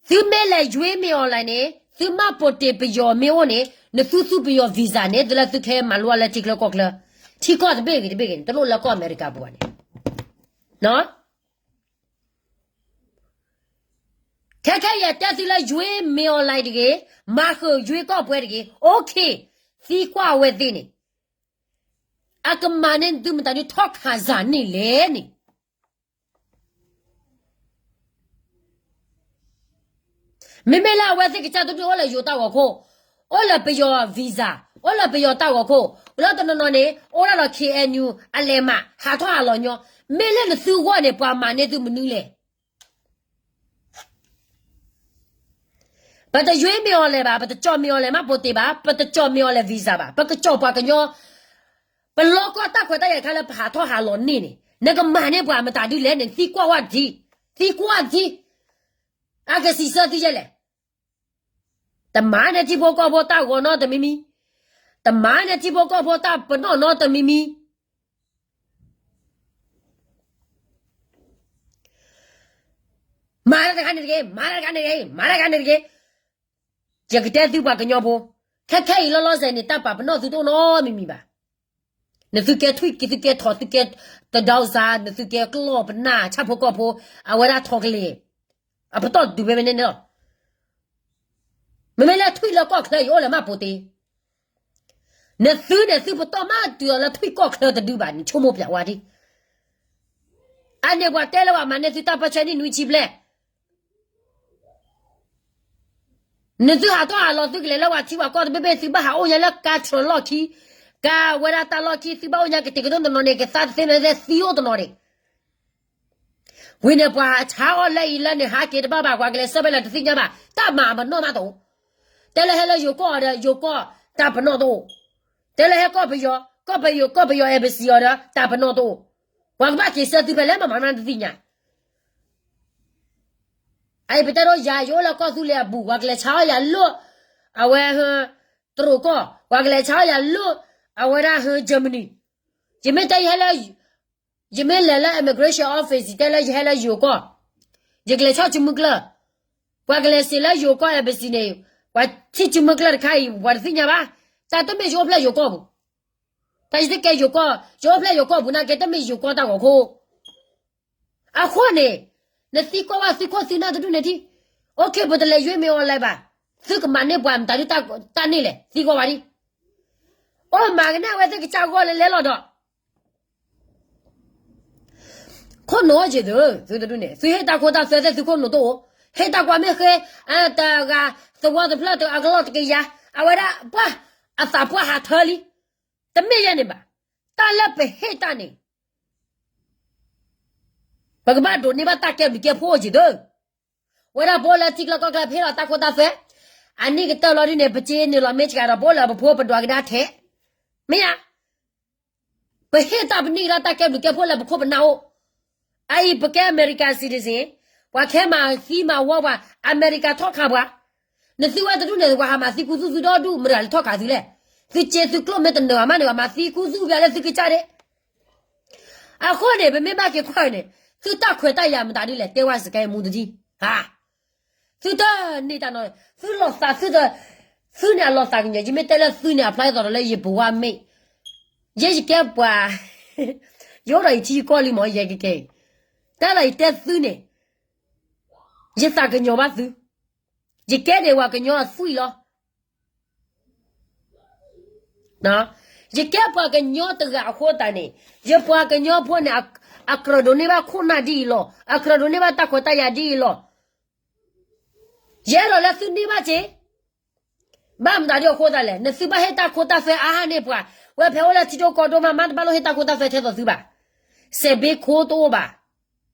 သုမ့ၢ်လဲၤ ရွေး မင်းအောင်လှိုင် န့ၣ် သုမၤပိာ်တ့ၢ်ပယီၤမ့ၢ်အိၣ်န့ၣ် နသုသူပယီၤ visa န့ၣ် သုလၢသုကဟဲမၤလိလၢထံချၢကီၢ်ချၢ, ထံကီၢ်တဘ့ၣ်ဂ့ၤတဘ့ၣ်ဂ့ၤန့ၣ် တလိၣ်လၢကီၢ်အမဲရကၤပူၤဘၣ်န့ၣ် ခဲခဲအံၤ ယတဲသုလၢ ရွေး မင်းအောင်လှိုင် တဂ့ၤ, မၤဃုာ် ရွေးကောက်ပွဲ တဂ့ၤ, OK, သံကွၢ်အဝဲသ့ၣ်န့ၣ်, အကမၤန့ၢ်သုမတၤဒုး ထီၣ်ခးစၢ်န့ၣ်လဲၣ်န့ၣ်, မ့မ့ၢ်လၢအဝဲသ့ၣ်ကစၢ်တဒူၣ်အိၣ်လၢယိၤတၢ်ဂီၤခိၣ်, အိၣ်လၢပယီၤ visa, အိၣ်လၢပယီၤတၢ်ဂီၤခိၣ်, လၢတနီၤနီၤန့ၣ် အိၣ်ဒၣ်ဒီး KNU အလဲၤမး ဟးထီၣ်ဟးလီၤညီ, မ့ၢ်လၢနသုဂီၢ်န့ၣ် ပှၤမၤန့ၢ်သုမနုၤလဲၣ်. ပတယွ့မ့ၢ်အီၤလဲၣ်ဘၣ်, ပတကၠီၣ်မ့ၢ်အီၤလဲၣ် မှတ်ပုံတင် ဘၣ်, ပတကၠီၣ်မ့ၢ်အီၤလဲၣ် visa ဘၣ်, ပကကၠီၣ်ပှၤကညီ, ပလီၢ်ကီၢ်တၢ်ခွဲးတၢ်ယာ်တခါလၢပဟးထီၣ်ဟးလီၤန့ၢ်န့ၣ် နကမၤန့ၢ်ပှၤမတၤဒ်လဲၣ်န့ၣ် သံကွၢ်ဝဲတထံ, သံကွၢ်တထံ, အကစံးဆၢသုယဲလဲၣ်. တမၤန့ၢ်ထံဖိကီၢ်ဖိတၢ်ဂီၤနီတမံၤမံၤ, တမၤန့ၢ်ထံဖိကီၢ်ဖိတၢ်ပနီၣ်နီတမံၤမံၤ မၤတၢ်တခါန့ၣ်တဂ့ၤ, မၤတၢ်တခါန့ၣ်တဂ့ၤ, မၤတၢ်တခါန့ၣ်တဂ့ၤ. ယကတဲသုပှၤကညီဖိ, ခဲခဲအံၤလီၤလီၤဆဲးန့ၣ် တၢ်ပာ်ပနီၣ်သုတအိၣ်နီတမံၤမံၤဘၣ်. နသုကဲထွံၣ်က့ၤ သုကဲထီၣ် သုကဲတဒီစါ နသုကဲကျီၢ်ပနၢ် ဆၣ်ဖိကီၢ်ဖိ, အဝဲဒၣ်ထီကလ့ၤ, အပတီၢ်ဒုးဖဲမ့ၢ်န့ၣ်လီၤ. မ့မ့ၢ်လၢထွံၣ်လၢကီၢ်ချၢအံၤအိၣ်လၢမှတ်ပုံတင် နသုန့ၣ် သုပတီၢ်မးတုၤအီၤလၢထွံၣ်ကီၢ်ချၢတဒုဘၣ်န့ၣ် ဆိကမိၣ်ပျဲဝဲဒၣ်. အန့ၣ်ပှၤတဲလၢပှၤမၤန့ၢ်သုတၢ်ပၢဆှၢနံၣ်နွံဆံဘျဲၣ်, နသုဟးထီၣ်ဟးလီၤ သုကလဲၤလၢပှၤထံပှၤကီၢ်တဘ့ၣ်ဘ့ၣ် သုဘၣ်ဟးအိၣ်ညါလၢကါထြၢၣ်လီၢ်ခံ, ကါဝဲဒၣ်တၢ်လီၢ်ခံ သုဘၣ်အိၣ်ညါကတဲာ်ကတီၤတနီၤန့ၣ် ကသါတသ့မ့ၢ်သ့သံအိၣ်တနီၤန့ၣ် ဝံၤန့ၣ်ပှၤဆါအီၣ်လၢအံၤလၢန့ၣ် ဟးက့ၤတဘၣ်ဘၣ် ပှၤကလဲၤဆှၢဖဲလဲၣ်တသ့ၣ်ညါဘၣ် တၢ်မၤပနီၣ်မးတအိၣ်, တဲလၢဟဲလၢယိၤကီၢ်ဒီး ယိၤကီၢ်တၢ်ပနီၣ်တအိၣ်, တဲလၢဟဲကီၢ်ပယီၤ ကီၢ်ပယီၤ ကီၢ်ပယီၤ embassy အီၤဒီး တၢ်ပနီၣ်တအိၣ်, ပှၤကဘၣ်က့ၤဆှၢသုဖဲလဲၣ်မးမးမးတသ့ၣ်ညါ. အအံၤပတဲဒိယၤ ယအိၣ်လၢကီၢ်သူလ့ၤအပူၤ ပှၤကလဲၤဆါအီၣ်ယၤလၢ အဝဲ တရူးကီၢ် ပှၤကလဲၤဆါအီၣ်ယၤလၢ အဝဲဒၣ် Germany, ယမ့ၢ်တဲယဟဲလၢ ယမ့ၢ်လဲၤလၢ immigration office တဲလၢယဟဲလၢယိၤကီၢ်, ယကလဲၤဆီၣ်စုမုၢ်ကျၢၢ်, ပှၤကလဲၤစံးလၢယိၤကီၢ် embassy န့ၣ်, ပှၤထံၣ်စုမုၢ်ကျၢၢ်တခါအံၤ ပှၤတသ့ၣ်ညါဘၣ်, တၢ်တမ့ၢ်ယအိၣ်ဖျဲၣ်ယိၤကီၢ်ပူၤ, တၢ်ယတကဲယိၤကီၢ် ယအိၣ်ဖျဲၣ်ယိၤကီၢ်ပူၤနာ်က့ တမ့ၢ်ယိၤကီၢ်တၢ်ဂီၤခိၣ် အဃိန့ၣ်, နသံကွၢ်ဝဲသံကွၢ်သုနၢ်တဒူၣ်န့ၣ်ထံ, OK ပတလဲၤယွ့မ့ၢ်အီၤလဲၣ်ဘၣ်, သုကမၤန့ၢ်ပှၤမတၤဒုးတၢ်န့ၣ်လဲၣ် သံကွၢ်ဝဲဒၣ်, အိၣ်မၤကနဲၣ်ဝဲသ့ၣ်ကစၢ်ဂီၢ်လဲၤလဲၤလီၤဒီး ခိၣ်နူာ်က့ၤသု, သုတဒူၣ်န့ၣ် သုဟ့ၣ်တၢ်ခိတၢ်သွဲသ့ၣ်သုခိၣ်နူာ်တအိၣ်, ဟ့ၣ်တၢ်ကွၢ်မ့ၢ်ဃ့, တဂၤ, သဝီတဖျၢၣ်တဂၤကလီၢ်တကယၤ, အဝဲဒၣ်ပှၢ်, အသးပှၢ်ဟးထၢလံ, တမ့ၢ်ယဲန့ၣ်ဘၣ်, တၢ်လၢပဟ့ၣ်တၢ်န့ၣ် ပကဘၣ်ဒိးန့ၢ်ဘၣ်တၢ်ကဲဘျုးကဲဖှိၣ်က့ၤသု, ဝဲဒၣ်ပအိၣ်လၢထံကျါကီၢ်ကျါပဟ့ၣ်လီၤတၢ်ခိတၢ်သွဲ, အနံၣ်ကတၢၢ်လီၤဒ်န့ၣ် ပစ့န့ၣ်လီၤမ့ၢ်စှၤဒီး ပအိၣ်လၢပဖိပဒွးကဒါထဲ, မ့ၢ်ဧါ ပဟ့ၣ်တၢ်ပန့ၢ်ကဒါတၢ်ကဲဘျုးကဲဖှိၣ်လၢပခိၣ်ပနၢ်အိၣ်, အအံၤပကဲအမဲရကၤ citizen, ပှၤခဲမၤသံမၤဝီပှၤ, အမဲရကၤထီၣ်ခးပှၤ, နသုဝဲတဒူၣ်န့ၣ် ပှၤဟးမၤသံကူသူၣ်သုဒီဒူၣ် မတၤလဲၤထီၣ်ခးသုလဲၣ်, သုစ့သုကျိၣ်မ့ၢ်တနၢၤဘၣ်မးန့ၣ် ပှၤမၤသံကူသူၣ်ပှၤလၢသုကစၢ်ဒ့ အဃိန့ၣ် ပမ့ၢ်ဘၣ်က့ၤကွၢ်န့ၣ်, သုတၢ်ခွဲးတၢ်ယာ်မတၤဒ်လဲၣ် တဲဝဲစကဲမူတထံၣ်, ဟါ, သုတန့ၢ်တၢ်နီၤ, သုလီၤသးသုတ, သုန့ၣ်အလီၤသးကညီၤ, ယမ့ၢ်တဲလၢသုန့ၣ် အဖျါအသီဒီးလၢယပဝါမ့ၢ်, ယဲယကဲပှၤ, ယအိၣ်ဒီးယထံယကီၢ်လံမး ယဲကကဲ, တၢ်လၢယတဲသုန့ၣ်, ယသးကညီၤဘၣ်သု, ယကဲန့ၣ်ပှၤကညီအသွံၣ်လီၤ ယကဲပှၤကညီတဂၤအဃိသတးန့ၣ်, ယပှၤကညီဖိန့ၣ်, အကြၢးဒိးန့ၢ်ဘၣ်ခိၣ်နၢ်ဒ်အံၤလီၤ, အကြၢးဒိးန့ၢ်ဘၣ်တၢ်ခွဲးတၢ်ယာ်ဒ်အံၤလီၤ. ယအဲၣ်ဒိးလၢသုန့ၢ်ဘၣ်စ့, ဘၣ်မတၤဒ်အဃိသတးလဲၣ်, နသုဘၣ်ဟ့ၣ်တၢ်ခိတၢ်သွဲအါဟါန့ၢ်ပှၤ, ဝဲဖဲအိၣ်လၢထံဒိၣ်ကီၢ်ဒိၣ်မး မါတဘၣ်လိၣ်ဟ့ၣ်တၢ်ခိတၢ်သွဲထဲသိးသုဘၣ်. စဲးဘ့ခိတအိၣ်ဘၣ်,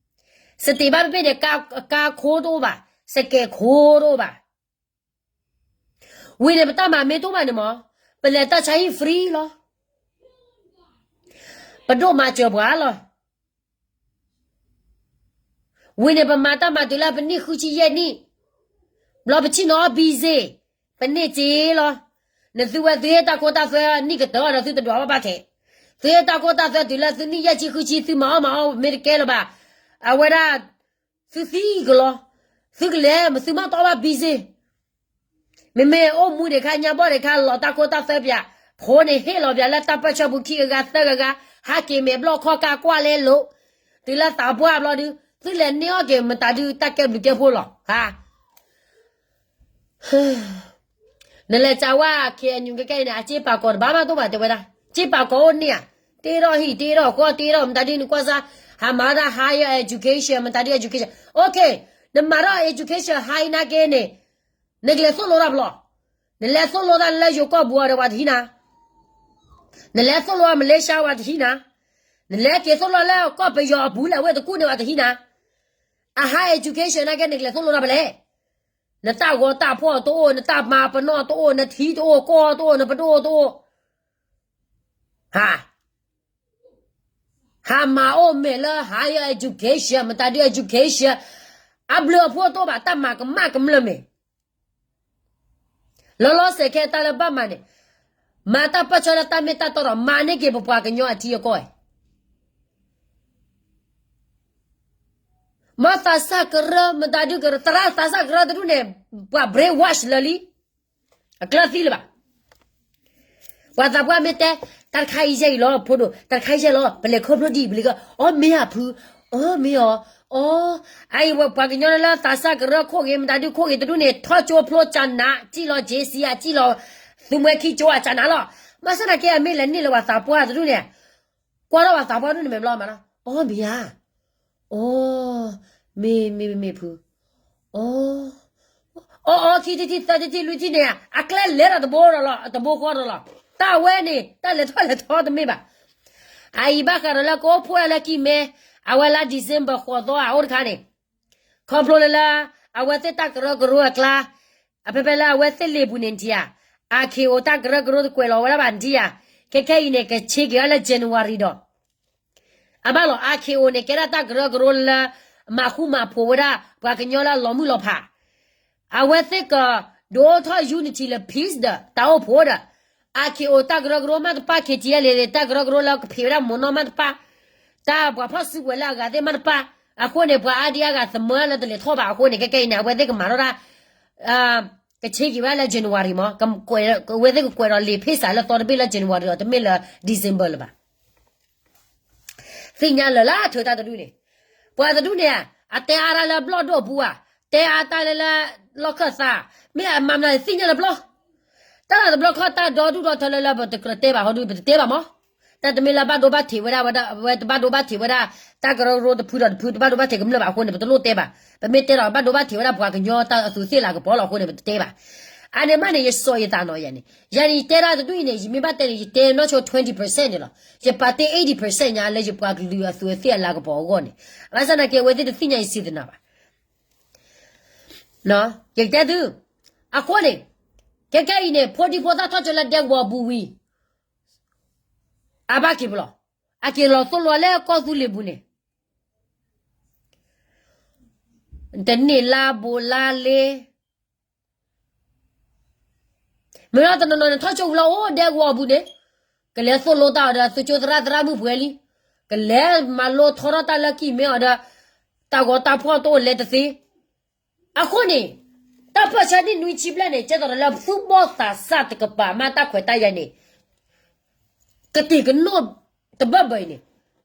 စတ့းဘၣ်ပ့ၢ်န့ၣ်, ကါခိတအိၣ်ဘၣ်, စကဲးခိတအိၣ်ဘၣ်. ဝံၤန့ၣ် ပတၢ်မၤမ့ၢ်တအိၣ်ဘၣ်န့ၣ်မး, ပလဲၤတၢ်ဆါဟံၣ် free လီၤ. ပဒိၣ်မၤစၢၤပှၤလီၤ. ဝံၤန့ၣ် ပမၤတၢ်မၤတုၤလၢပနံၣ်ဃုဆံယဲၢ်နံၣ်, ဘျီပဆ့ၣ်နီၤအီၣ် busy, ပန့ၢ်စ့လီၤ. နသုဝဲသုဟ့ၣ်တၢ်ခိတၢ်သွဲနံၣ်ကတၢၢ်ဒီးသုတဒွးဘၣ်ဘၣ်ထဲ, သုဟ့ၣ်တၢ်ခိတၢ်သွဲတုၤလၢသုနံၣ်ယဲၢ်ဆံဃုဆံ သုမၤအီၣ်မၤအီၣ်မ့ၢ်တကဲလၢၤဘၣ်, အဝဲဒၣ် သုသံကလီၤ, သုကလဲၤမသုမၤတီဘၣ် busy. မ့မ့ၢ်အိၣ်မူဒံးခါ ညါဘီၣ်ဒံးခါ လီၤတၢ်ခိတၢ်သွဲပၠး, ဖိန့ၣ်ဟ့ၣ်လီၤပၠးလၢတၢ်ပၢၢ်ဆၢပူၤခံဂၤသၢဂၤ, ဟးက့ၤမဲာ်ဘျီၣ်ခီၣ်ကါကွၢ်လဲလိာ်, တုၤလၢသးပှၢ်ဘျီဒုး, သုလဲၤန့ၢ်အီၣ်က့ၤမတၤဒုးတၢ်ကဲဘျုးကဲဖှိၣ်လီၤ. နလဲၤစးဝဲ KNU ကကဲအံၤန့ၣ် အစ့ပာ်ကီၤတဘၣ်မးတအိၣ်ဘၣ်တဲဝဲဒၣ်, စ့ပာ်ကီၤအိၣ်န့ၢ်ဧါ, တ့ထီၣ်ဟံၣ်တ့ထီၣ်ဃီတ့ထီၣ် မတၤဒ်န့ၣ်ကွၢ်စါ, ဟးမၤဒၣ် higher education မတၤဒ် education, okay, နမၤထီၣ် education high နာ်က့န့ၣ်, နကလဲၤသိၣ်လိတၢ်ဖျီ, နလဲၤသိၣ်လိတၢ်လၢယိၤကီၢ်ပူၤအီၤဒီးပှၤတဟံးနၤ, နလဲၤသိၣ်လိ Malaysia ပှၤတဟံးနၤ, နလဲၤက့ၤသိၣ်လိလၢကီၢ်ပယီၤအပူၤလဲၣ် ဝ့ၢ်တကူၣ်န့ၣ်ပှၤတဟံးနၤ, အ high education နာ်က့ နကလဲၤသိၣ်လိတၢ်ဖဲလဲၣ် နတၢ်ဂီၤတၢ်ဖှီၣ်တအိၣ်, နတၢ်မၤပနီၣ်တအိၣ်, နထံတအိၣ်, ကီၢ်တအိၣ်, နပဒိၣ်တအိၣ်, ဟး, ဟးမၤအိၣ်မဲာ်လၢ higher education, မတၤဒု education, အဘျုးအဖှိၣ်တအိၣ်ဘၣ်, တၢ်မၤကမၣ်ကမျၢၢ်မ့ၢ် လီၤလီၤဆဲးခဲတၢ်လၢဘၣ်မၤန့ၣ်, မၤတၢ်ပၢၢ်ဆၢလၢတၢ်မ့ၢ်တၢ်တီဒီး မၤန့ၢ်က့ၤပပှၤကညီအထံအကီၢ်, မ်သးစၢ်ကရၢ မတၤဒုကရၢ သရၣ်သးစၢ်ကရၢတဒူၣ်န့ၣ်, ပှၤ brainwash လၢာ်လံ, အကျၢၤသံလၢၤဘၣ်. ပှၤသးပှၢ်မ့ၢ်တဲ, တၢ်တခါအံၤယဲၢ်အံၤလီၤ ဖိဒိၣ်, တၢ်တခါအံၤယဲၢ်လီၤ ပလဲၤခီဖျိဒ်အံၤ ပလဲၤက, အီမ့ၢ်ဧါဖု, အီမ့ၢ်အီၤ, အီ, အအံၤဝဲပှၤကညီလၢသးစၢ်ကရၢခိၣ်ဂ့ၤ မတၤဒုခိၣ်ဂ့ၤတဒူၣ်န့ၣ် ထီၣ်ကၠိဖျိကနး, စံၣ်လီၤ JC အစံၣ်လီၤ, သုမှဲခံကၠိအကနးလီၤ. ဘၣ်ဆၣ်သနာ်က့ အမ့ၢ်လဲၤန့ၢ်လၢပှၤသးပှၢ်တဒူၣ်န့ၣ်, ကွၢ်ထီၣ်ပှၤသးပှၢ်တဒူၣ်န့ၣ် မဲာ်ဘျီမးလီၤ, အီမ့ၢ်ဧါ, အီ, မ့ၢ်မ့ၢ်မ့ၢ်မ့ၢ်ဖု, အီ, အီအီခံထံထံသၢထံထံလွံၢ်ထံန့ၣ် အကျဲလဲၤဒီးတဘိဒီးလီၤ, တဘိဃီဒီးလီၤ. တၢ်အဝဲန့ၣ် တၢ်လဲၤထီၣ်လဲၤထီတမ့ၢ်ဘၣ်. အအံၤဘၣ်ဃးဒီးလၢကအိၣ်ဖှိၣ်ဒၣ်လၢကံၢ်မဲ, အဝဲလါ December ဃိးသီအအိၣ်တခါန့ၣ်, ခီဖျိလၢလၢ အဝဲသ့ၣ်တၢ်ကရၢကရိအကျါ, အဖဲဖဲလၢအဝဲသ့ၣ်လ့ၣ်ပူၤန့ၣ်နထံၣ်ဧါ, အၤခ့အိ တၢ်ကရၢကရိတကွဲးလီၤဝဲဒၣ်ဘၣ်နထံၣ်ဧါ, ခဲခဲအံၤန့ၣ် ကဆ့က့ၤဝဲလၢ January ဒီး အဘၣ်လီၤ အၤခ့အိန့ၣ် ကဲဒၣ်တၢ်ကရၢကရိလၢ မၤဃူမၤဖိးဝဲဒၣ် ပှၤကညီလၢအလီၤမုၢ်လီၤဖး, အဝဲသ့ၣ်ကဒုးအိၣ်ထီၣ် unity လၢ peace ဒီး တၢ်အိၣ်ဖှိၣ်ဒီး, အၤခ့အိ တၢ်ကရၢကရိမ့ၢ်တပၣ် KTLA တၢ်ကရၢကရိလၢကဖံးဝဲဒၣ်မိၢ်နီၢ်မ့ၢ်တပၣ်, တၢ်ပှၤဖီၣ်စုကဝဲၤလၢအဂၤသ့ၣ်မ့ၢ်တပၣ်, အဃိန့ၣ် ပှၤအါဒံအါဂၤသမၢလၢတလဲၤထီၣ်ဘၣ်အဃိန့ၣ် ခဲခဲအံၤန့ၣ် အဝဲသ့ၣ်ကမၤထီၣ်ဒၣ် ကဆ့က့ၤဝဲဒၣ်လၢ January မး, အဝဲသ့ၣ်ကကွဲးဒီးလ့ၣ်ဖ့ၣ်စးလၢသီတဘ့ၣ်လၢ January ဒီး တမ့ၢ်လၢ December လၢၤဘၣ်. သ့ၣ်ညါလၢာ်လၢအထၢတၢ်တဒူၣ်န့ၣ်, ပှၤတဒူၣ်န့ၣ်ဧါ, အတဲအါတၢ်လၢဘျီၣ်ဒိၣ်ပူၤဧါ, တဲအါတၢ်လၢလၢ လီၢ်ခၢၣ်သး, မ့ၢ်အမၤမနုၤသ့ၣ်ညါလၢပျီ, တၢ်လၢတဘျီခီတၢ်ဒီဒူၣ်ဒီထၢလၢလၢပတကြၢးတဲဘၣ်ဟီဒု ပတတဲဘၣ်မး, တၢ်တမ့ၢ်လၢဘၣ်ဒိဘၣ်ထံးဝဲဒၣ်, ဝဲတဘၣ်ဒိဘၣ်ထံးဝဲဒၣ်, တၢ်ကရၢကရိတဖုဒီးတဖု တဘၣ်ဒိဘၣ်ထံးကမျၢၢ်ဘၣ်အဃိန့ၣ် ပတလိၣ်တဲဘၣ်, ပမ့ၢ်တဲဒီးဘၣ်ဒိဘၣ်ထံးဝဲဒၣ်ပှၤကညီတၢ်အသူးသ့ၣ်လၤကပီၤလီၤအဃိန့ၣ် ပတတဲဘၣ်. အန့ၣ်မးန့ၣ် ယစိာ်ယသးနီၤယၤန့ၣ်, ယၤန့ၣ် ယတဲဒၣ်တဒူၣ်အံၤန့ၣ် ယမ့ၢ်ဘၣ်တဲန့ၣ် ယတဲနီၢ်ဆိ twenty percent န့ၣ်လီၤ, ယပာ်တ့ၢ် eighty percent ညါလၢယပှၤကလုာ်အသူးအသ့ၣ်အလၤကပီၤအဂီၢ်န့ၣ်, ဘၣ်ဆၣ်သနာ်က့ အဝဲသ့ၣ်တသ့ၣ်ညါယစံးသနၤဘၣ်. ယကတဲသု, အဃိန့ၣ်, ခဲခဲအံၤန့ၣ် ဖိဒံဖိသၣ်ထီၣ်ကၠိလၢဒဲကဝီၤပူၤဝံၤ, အဘၣ်က့ၤပလီၢ်, အက့ၤလီၤသိၣ်လိလၢကီၢ်သူလ့ၤပူၤန့ၣ်, တန့ၢ်လါဘိးလါလ့ မ့ၢ်လီၤတနီၤနီၤန့ၣ် ထီၣ်ကၠိဝံၤလီၤအိၣ်ဒဲကဝီၤအပူၤန့ၣ်, ကလဲၤသိၣ်လိတၢ်အီၤဒီး သုကၠိသရၣ်သရၣ်မုၣ်ပှဲၤလံ, ကလဲၤမၤလိထီထီၣ်တၢ်လၢကံၢ်မဲအီၤဒီး, တၢ်ဂီၤတၢ်ဖှီၣ်တအိၣ်လဲၤတသ့. အဃိန့ၣ်, တၢ်ပၢၢ်ဆၢနံၣ်နွံဆံဘျဲၣ်န့ၣ် ကဲသိးဒီးလၢသူၣ်ဘီၣ်သးစၢ်တကပၤမးတၢ်ခွဲးတၢ်ယာ်န့ၣ် ကတံာ်ကနိၣ်တဘၢၣ်ဘၢၣ်အံၤန့ၣ်,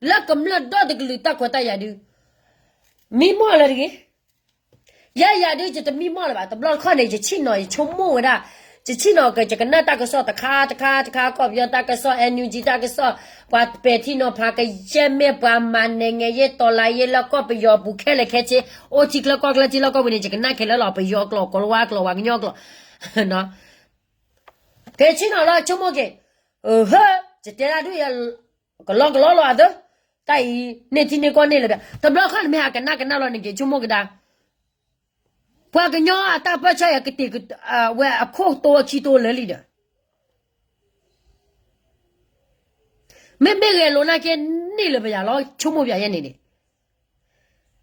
လၢကမျၢၢ်ဒီတကလုာ်တၢ်ခွဲးတၢ်ယာ်ဒုး, မံမီၢ်လၢတဂ့ၤ. ယဲယၤဒုး ယတမံမီၢ်လၢၤဘၣ်. တဘျီတခီၣ်န့ၣ် ယဆ့ၣ်နီၤ ယဆိကမိၣ်ဝဲဒၣ်, ယဆ့ၣ်နီၤက ယကနၣ်တၢ်ကစီၣ်တခါတခါတခါ ကီၢ်ပယီၤတၢ်ကစီၣ် NUG တၢ်ကစီၣ်, ပှၤပဲာ်ထံနီၤဖးကယဲၢ်မ့ၢ်ပှၤမၤနဲၣ်ငဲၤယဲၢ်တီၤလၤယဲၢ်လၢကီၢ်ပယီၤပူၤခဲလၢာ်ခဲဆ့, အိၣ်ထံချၢကီၢ်ချၢထံလီၢ်ကီၢ်ပူၤန့ၣ် ယကနၣ်ခဲလၢာ်လီၤ. ပယီၤကျိာ် ကိၤလၤဝါကျိာ် ပှၤကညီကျိာ် ကဆ့ၣ်နီၤလီၤ ဆိကမိၣ်က့ၤ, ဟၢ, ယတဲဒၣ်ဒုးယဲ ကလီကလီလီၤအသၢ, တၢ်အံၤန့ၢ်ထံန့ၢ်ကီၢ်န့ၢ်လၢၤဘၣ်. တဘျီခီၣ်န့ၣ်မ့ၢ်ဟးကနၣ်ကနၣ်လီၤန့ၣ်က့ၤ ဆိကမိၣ်ကဒါ, ပှၤကညီအတၢ်ပၢၢ်ဆၢယၤကတံာ်ဝဲအခိၣ်တိအခံတိလၢာ်လံဒီး, မ့မ့ၢ်ဂဲၤလိာ်နာ်က့န့ၢ်လၢၤပယၤလီၤ ဆိကမိၣ်ပယၤယဲန့ၣ်န့ၣ်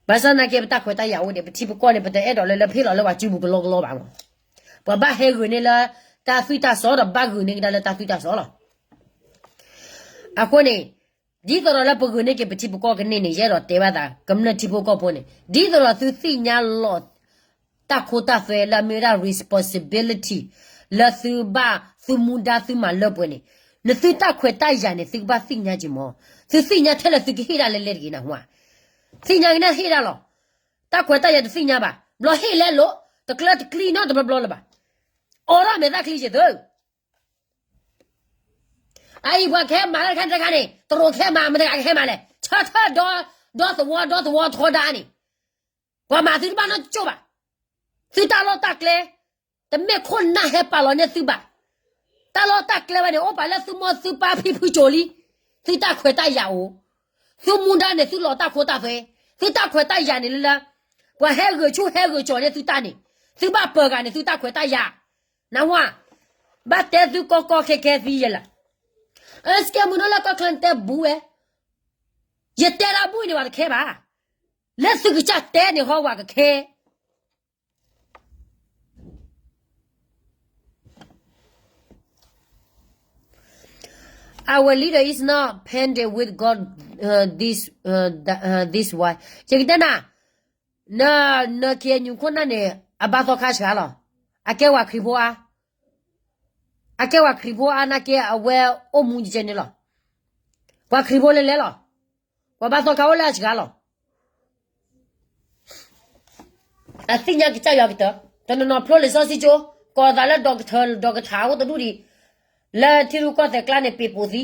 ဘၣ်ဆၣ်သနာ်က့ ပတၢ်ခွဲးတၢ်ယာ်အိၣ်ဒီး ပထံပကီၢ်န့ၣ် ပတအဲၣ်ဒိးလၢလၢဖ့ၣ်လီၤလၢပှၤစုပူၤကလီကလီဘၣ်မး. ပှၤဘၣ်ဟဲဂုာ်န့ၢ်လၢတၢ်သွံၣ်တၢ်စီဒီး ဘၣ်ဂုာ်န့ၢ်ကဒါလၢတၢ်သွံၣ်တၢ်စီလီၤ. အဃိန့ၣ် ဒ်သိးဒီးလၢပဂုာ်န့ၢ်က့ၤပထံပကီၢ်ကန့ၢ်န့ၣ် ယအဲၣ်ဒိးတဲဘၣ်သး ကမျၢၢ်ထံဖိကီၢ်ဖိန့ၣ် ဒ်သိးဒီးသုသ့ၣ်ညါလီၤ တၢ်ခိတၢ်သွဲလၢအမ့ၢ်ဝဲဒၣ် responsibility လၢသုဘၣ်သုမူဒါသုမၤလၢပှဲၤန့ၣ်, နသုတၢ်ခွဲးတၢ်ယာ်န့ၣ် သုကဘၣ်သ့ၣ်ညါက့ၤမး. သုသ့ၣ်ညါထဲလဲၣ်သုကဟ့ၣ်ဒၣ်လဲၣ်လဲၣ်တဂ့ၤနဟူဧါ. သ့ၣ်ညါက့ၤန့ၣ်ဟ့ၣ်ဒၣ်လီၤ. တၢ်ခွဲးတၢ်ယာ်တသ့ၣ်ညါဘၣ်. ဘျီဟ့ၣ်လဲၣ်လိာ်, တကျၢတကျံနီတဘျီဘျီလၢၤဘၣ်. အိးထီၣ်မဲာ်သၣ်ချံယသု အအံၤပှၤကဟဲမၤလၢတခါတခါန့ၣ် တရူးကဟဲမၤ မတၤတဂၤကဟဲမၤလဲၣ်. ဆၢထၢၣ်ဒီ ဒီသဝီ ဒီသဝီထီဒါန့ၣ် ပှၤမၤသုတဘၣ်နီတကၠိၢ်ဘၣ်. သုတၢ်လီၢ်တၢ်ကျဲ တမ့ၢ်ခိၣ်နၢ်ဟဲပာ်လီၤန့ၢ်သုဘၣ်. တၢ်လီၢ်တၢ်ကျဲဝဲန့ၣ် အိၣ်ပာ်လၢသုမိၢ်သုပၢ်ဖံဖုစိၤလံ. သုတၢ်ခွဲးတၢ်ယာ်အိၣ်. သုမူဒါန့ၣ် သုလီၤတၢ်ခိတၢ်သွဲ, သုတၢ်ခွဲးတၢ်ယာ်န့ၣ်လၢလၢ ပှၤဟဲဂုာ်ဆူၣ်ဟဲဂုာ်ကၠီၤန့ၢ်သုတၢ်န့ၣ်, သုဘၣ်ပၢၤဂၤန့ၣ် သုတၢ်ခွဲးတၢ်ယာ်, နၢ်ဟူဧါ, ဘၣ်တဲသုကီကီခဲခဲသံယဲလၢာ်, အစကဲမုၢ်နီၤလၢကီၢ်ချၢနတဲဘူးဝဲ, ယတဲဒၣ်ဘူးအံၤန့ၣ် ပှၤတခဲဘၣ်, လၢသုကစၢ်တဲန့ၣ်ဟီ ပှၤကခဲ Our leader is not painted with God, uh, this, uh, the, uh, this why. ယကတဲနၤ, န, န K N U ခိၣ်နၢ်န့ၣ် အဘၣ်သီခါစှၤလီၤ. အကဲဝဲခရံာ်ဖိအါ, အကဲဝဲခရံာ်ဖိအါနာ်က့ အဝဲအိၣ်မူကဲန့ၣ်လီၤ. ပှၤခရံာ်ဖိလဲၤလဲၤလီၤ. ပှၤဘၣ်သီခါအိၣ်လၢအစှၤလီၤ. အသ့ၣ်ညါကစၢ်ယွၤကတၢၢ်, တနီၤနီၤဖျိလံာ်စီဆှံကၠိ, ကိးသးလၢ ဒီကထၢၣ် ဒီကထၢၣ်အဃိတဒူၣ်ဒံး, လၢထံရူၢ်ကီၢ်သဲးကျါန့ၣ် ပ့ၤပိာ်သံ,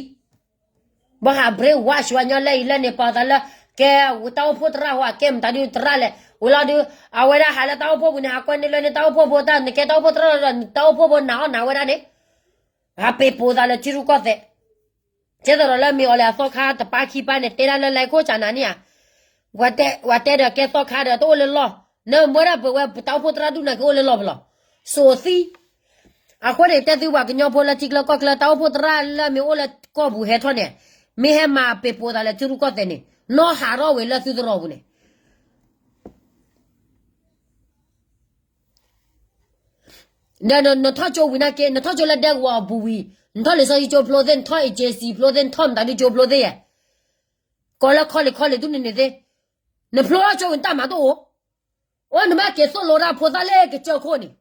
ဘၣ်ဟး brainwash ဝဲညီလၢအံၤလၢန့ၣ် ပှၤသးလၢ ကဲတၢ်အိၣ်ဖှိၣ်သရၣ်ဟိ အကဲမတၤဒုးသရၣ်လဲၣ်, ဝံၤလီၤဒုး, အဝဲဒၣ်ဟးလၢတၢ်အိၣ်ဖှိၣ်ပူၤန့ၣ် ဟးကွဲန့ၢ်လၢန့ၣ်တၢ်အိၣ်ဖှိၣ်ဖိတၢ် နကဲတၢ်အိၣ်ဖှိၣ်သရၣ်ဒီး တၢ်အိၣ်ဖှိၣ်ဖိနာ်အီၣ်နာ်ဝဲဒၣ်န့ၣ်, ဟးပ့ၤပိာ်သးလၢထံရူၢ်ကီၢ်သဲး ကဲသိးဒီးလၢမ့ၢ်အီၤလဲၤအသီခါတပၢ်ခံပၢ်န့ၣ် တဲဒၣ်လၢလဲၤခိၣ်စးနၤန့ၣ်ဧါ, ပှၤတဲဒီးကဲသီခါဒီးတအိၣ်လၢလီၢ်, နမ့ၢ်ဒၣ်ပှဲၤဝဲတၢ်အိၣ်ဖှိၣ်သရၣ်ဒူၣ်နာ်က့အိၣ်လၢလီၢ်ဖဲလီၤ, စိာ်သံ. အဃိန့ၣ် တဲသုပှၤကညီဖိလၢထံချၢကီၢ်ချၢ တၢ်အိၣ်ဖှိၣ်သရၣ်လၢမ့ၢ်အိၣ်လၢကီၢ်ပူၤဟဲထီၣ်န့ၣ်, မ့ၢ်ဟဲမၤပ့ၤပိာ်သးလၢထံရူၢ်ကီၢ်သဲးန့ၣ် နီၢ်ဟးထီၣ်ဝဲလၢသုသရိာ်ပူၤန့ၣ် ဒီးနထီၣ်ကၠိဝံၤနာ်က့ နထီၣ်ကၠိလၢဒဲကဝီၤအပူၤဝံၤ, နထီၣ်လံာ်စီဆှံကၠိဖျိသ့ၣ်, နထီၣ် agency ဖျိသ့ၣ်, နထီၣ်မတၤဒုကၠိဖျိသ့ၣ်ယဲ, ကိးလၢခီလ့ၣ်ခီလ့ၣ်ဒူၣ်န့ၣ်န့ၣ်သ့ၣ်, နဖျိထီၣ်ကၠိဝံၤနတၢ်မၤတအိၣ်, အိၣ်နဘၣ်က့ၤသိၣ်လိတၢ်ဖိသၣ်လၢကစၢၢ်ခိၣ်န့ၣ်,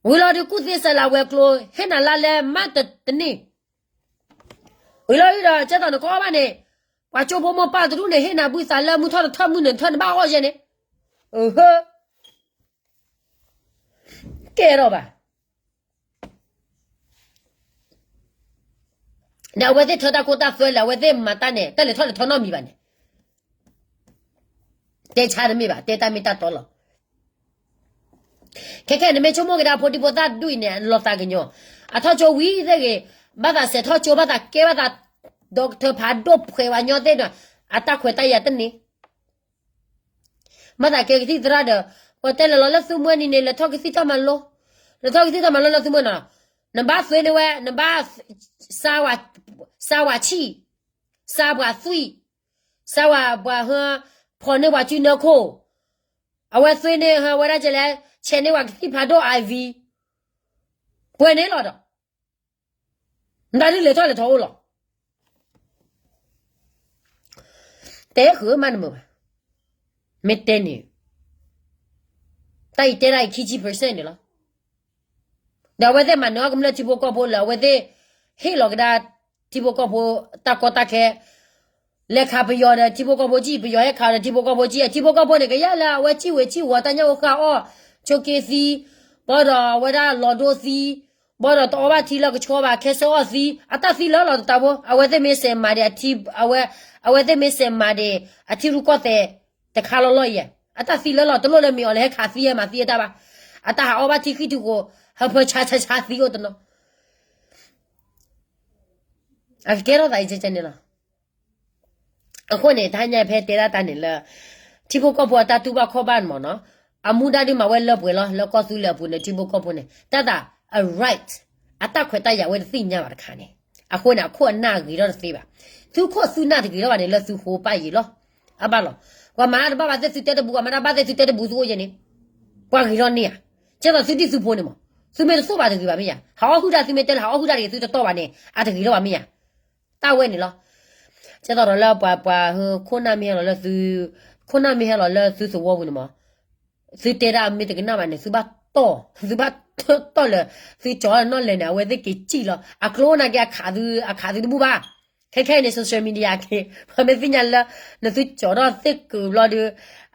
ဝံၤလီၤဒုးကူၣ်သ့စဲးလၤဝဲၤကျိၤ ဟ့ၣ်နၤလါလဲမးတန့ၢ် ဝံၤလီၤဒုးဒီး ကဲသိးနကအီၣ်ဘၣ်န့ၣ်, ပှၤကၠိဖိမိၢ်ပၢ်တဒူၣ်န့ၣ် ဟ့ၣ်နၤဘုသးလၢမုၢ်ထီၣ်တထီၣ်မုၢ်နုာ်ထီၣ်နဘၣ်အီၣ်ယဲန့ၣ်, အဟၢ, ကဲထီၣ်ဘၣ်. ဒီးအဝဲသ့ၣ်ထၢတၢ်ခိတၢ်သွဲလၢအဝဲသ့ၣ်မၤတၢ်န့ၣ် တၢ်လဲၤထီၣ်လဲၤထီနီတမံၤဘၣ်န့ၣ်, တဲဆါတမ့ၢ်ဘၣ်, တဲတၢ်မ့ၢ်တၢ်တီလီၤ. ခဲခဲအံၤ နမ့ၢ်ဆိကမိၣ်က့ၤဒၣ်ဖိဒံဖိသၣ်တဒူၣ်အံၤန့ၣ် လီၤသးကညီၤ, အထီၣ်ကၠိဝံၤသ့ၣ်ဂ့ၤ, ဘၣ်သးစဲးထီၣ်ကၠိ ဘၣ်သးကဲဘၣ်သး, ဒီကထၢၣ်ဖးဒိၣ်ဖှဲးဝဲညီသ့ၣ်ဒီး, အတၢ်ခွဲးတၢ်ယာ်တန့ၢ် ဘၣ်သးကဲကသံၣ်သရၣ်ဒီး, ပှၤတဲလီၤလီၤလၢသုမွဲနံၤန့ၣ် လဲၤထီၣ်ကသံၣ်တၢ်မၤလိ, လဲၤထီၣ်ကသံၣ်တၢ်မၤလိလၢသုမွဲနၤ, နဘၣ်သွ့န့ၢ်ဝဲ, နဘၣ်, စါဝဲဆံၣ်, စါပှၤသွံၣ်, စါဝဲပှၤဟၢ, ဖီၣ်န့ၢ်ပှၤစုနၢခိၣ်, အဝဲသွ့န့ၢ်ဟၢဝဲဒၣ်ကလဲၣ်, ဆဲးန့ၢ်ပှၤကသံၣ်ဖးဒိၣ် I V, ပှဲၤန့ၢ်လီၤဒီး နတၢ်ဒုးလဲၤထီၣ်လဲၤထီအိၣ်လီၤ. တဲဃုာ်မးနမုာ်ဘၣ်. မ့ၢ်တဲန့ၣ်, တၢ်အံၤတဲဒၣ်အံၤခံဆံ percent န့ၣ်လီၤ. ဒီးအဝဲသ့ၣ်မၤနၢၤအီၣ်ကမျၢၢ်ထံဖိကီၢ်ဖိလၢအဝဲသ့ၣ်ဟ့ၣ်လီၤကဒါထံဖိကီၢ်ဖိတၢ်ကီတၢ်ခဲ, လဲၤခးပယီၤဒီးထံဖိကီၢ်ဖိကံၣ်, ပယီၤဟဲခးဒီးထံဖိကီၢ်ဖိကံၣ်, အထံဖိကီၢ်ဖိန့ၣ် ကယဲၢ်လၢအဝဲကံၣ်ဝဲကံၣ်ဝီၤ တၢ်ညၣ်အိၣ်ဃာ်အီၣ်, ဆိးက့သံ, ဘၣ်ဒီးအဝဲဒၣ်လီၤဒိသံ ဘၣ်ဒီးတအီၣ်ဘၣ်ထံလၢကဆှီဘၣ် ခဲစၢအီၣ်သံ, အတၢ်သံလၢလီၤတတးဖိ, အဝဲသ့ၣ်မ့ၢ်စဲးမၤဒံးအထံ, အဝဲ, အဝဲသ့ၣ်မ့ၢ်စဲးမၤဒံးအထံရူၢ်ကီၢ်သဲးတခါလီၤလီၤအံၤ, အတၢ်သံလၢလီၤ တလိၣ်လၢမ့ၢ်အီၤလၢဟဲခးသံ ဟဲမၤသံအတၢ်ဘၣ်, အတၢ်ဟးအီၣ်ဘၣ်ထံဃံထံဃိ, ဟၢဖၢဆါဆါဆါသံအိၣ်တနီၤ အကကဲထီၣ်သးအံၤကဲကဲန့ၣ်လီၤ. အဃိန့ၣ် တဟါညါဖဲတဲဒၣ်တၢ်န့ၣ်လၢ ထံဖိကီၢ်ဖိအတၢ်တူၢ်ဘၣ်ခီၣ်ဘၣ်န့ၣ်မ့ၢ်နီၤ, အမူဒါဒုးမၤဝဲလၢပှဲၤလီၤ လၢကီၢ်သူလ့ၤအပူၤန့ၣ် ထံဖိကီၢ်ဖိန့ၣ် တၢ်သးအ right, အတၢ်ခွဲးတၢ်ယာ်ဝဲတသ့ၣ်ညါဘၣ်တခါန့ၣ်, အဃိန့ၣ် အခိၣ်အနၢ်ဂ့ၤထီၣ်တသ့ဘၣ်. သုခိၣ်သုနၢ်တဂ့ၤထီၣ်ဘၣ်န့ၣ် လၢသုဃိပၢ်ယံၤလီၤ. အဘၣ်လီၤ. ပှၤမၤတၢ်တဘၣ်ဘၣ်သ့ၣ်သုတဲတဘူး, ပှၤမၤတၢ်ဘၣ်သ့ၣ်သုတဲတဘူးသုအိၣ်ယဲန့ၣ်, ပှၤဂ့ၤထီၣ်န့ၢ်ဧါ. ကဲသိးသုဒံၣ်သုဖိန့ၣ်မ့ၢ်, သုမ့ၢ်တသိၣ်ဘၣ်တဂ့ၤဘၣ်မ့ၢ်ယါ, ဟးအီၣ်ဟုၣ်တၢ်သုမ့ၢ်တဲလၢဟးအီၣ်ဟုၣ်တၢ်တဂ့ၤ သုတတီၢ်ဘၣ်န့ၣ် အတဂ့ၤထီၣ်ဘၣ်မ့ၢ်ယါ. တၢ်ဝဲန့ၣ်လီၤ. ကဲသိးဒီးလၢပှၤ, ပှၤ, ခိၣ်နၢ်မ့ၢ်ဟဲလီၤလၢသု, ခိၣ်နၢ်မ့ၢ်ဟဲလီၤလၢသုသဝီပူၤန့ၣ်မ့ၢ်, သုတဲဒၣ်မ့ၢ်တကနၣ်ဘၣ်န့ၣ် သုဘၣ်တီၢ်, သုဘၣ်တီၢ်လၢ, သုကၠီၤအီၤနီၣ်လဲၣ်န့ၣ် အဝဲသ့ၣ်က့ၤစံၣ်လီၤ. အကျိနာ်က့ အခးသု, အခးသုတဘူၣ်ဘၣ်. ခဲခဲအံၤန့ၣ် social media က့ၤ ပှၤမ့ၢ်သ့ၣ်ညါလၢ နသုကၠီၤထီၣ်သ့ၣ်ကၢၤဘျီဒီး,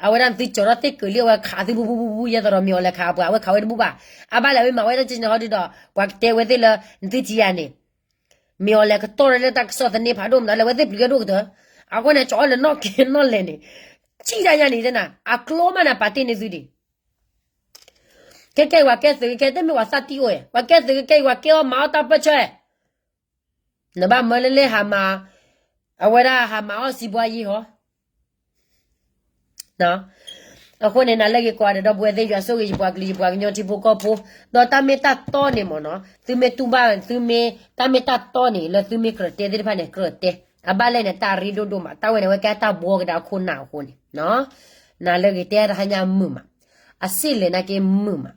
အဝဲဒၣ်နသုကၠီၤထီၣ်သ့ၣ်ကၢၤလံ အဝဲခးသုဘူဘူဘူဘူ ယဲသိးဒီးမ့ၢ်အီၤလဲၤခးပှၤ အဝဲခးဝဲတဘူၣ်ဘၣ်. အဘၣ်လဲၣ် မ့ၢ်မၤဝဲဒၣ်ကဲန့ၣ်ဟီဒုဒီး ပှၤကတဲဝဲသ့ၣ်လၢ နသုကံယၤန့ၣ် မ့ၢ်အီၤလဲၤကတီၢ်လၢတၢ်ကစီၣ်သန့ဖးဒိၣ်မတၤလဲၣ် အဝဲသ့ၣ်ပျံၤကဲဒိၣ်ကတၢၢ်. အဃိန့ၣ် ကၠီၤအီၤလၢနီၣ်က့ၤနီၣ်လဲၣ်န့ၣ်, စံၣ်တၢ်ညါန့ၣ် တဲနၤ အကျိမးနၤ ပာ်တ့ၢ်န့ၢ်သုဒံး ခဲခဲအံၤ ပှၤကဲသုးက့ခဲ တမ့ၢ်ပှၤသးတံၢ်အိၣ်ဧါ, ပှၤကဲသုးက့ခဲအံၤ ပှၤကဲအီၣ်မၤအီၣ်တၢ်ပၢၢ်ဆၢ, နဘၣ်မၢလၢလၢဟးမၤ, အဝဲဒၣ်ဟးမၤအီၣ်စံးဘှါယံၤဟီ, န, အဃိန့ၣ် နၤလၢဂ့ၤကိးဂၤဒဲး ဒီပုၢ်ဝဲၢ်သ့ၣ် ယွၤဆိၣ်ဂ့ၤယပှၤကလုာ် ယပှၤကညီထံဖိကီၢ်ဖိ, ဒီးတၢ်မ့ၢ်တၢ်တီန့ၣ်မ့ၢ်နီၤ သုမ့ၢ်တူၢ်ဘၣ် သုမ့ၢ်တၢ်မ့ၢ်တၢ်တီန့ၣ် လၢသုမ့ၢ်ကြၢးတဲသ့ၣ်တဖၣ်န့ၣ် ကြၢးတဲ, အဘၣ်လဲၣ်န့ၣ် တၢ်ရ့ဒိၣ်ဒိၣ်မး တၢ်ဝဲန့ၣ် အဝဲကဲတၢ်ဘှီကဒါခိၣ်နၢ်အဃိန့ၣ်, နၤလၢဂ့ၤတဲတဟါညါမုာ်မး, အစ့ၣ်လဲၤနာ်က့မုာ်မး,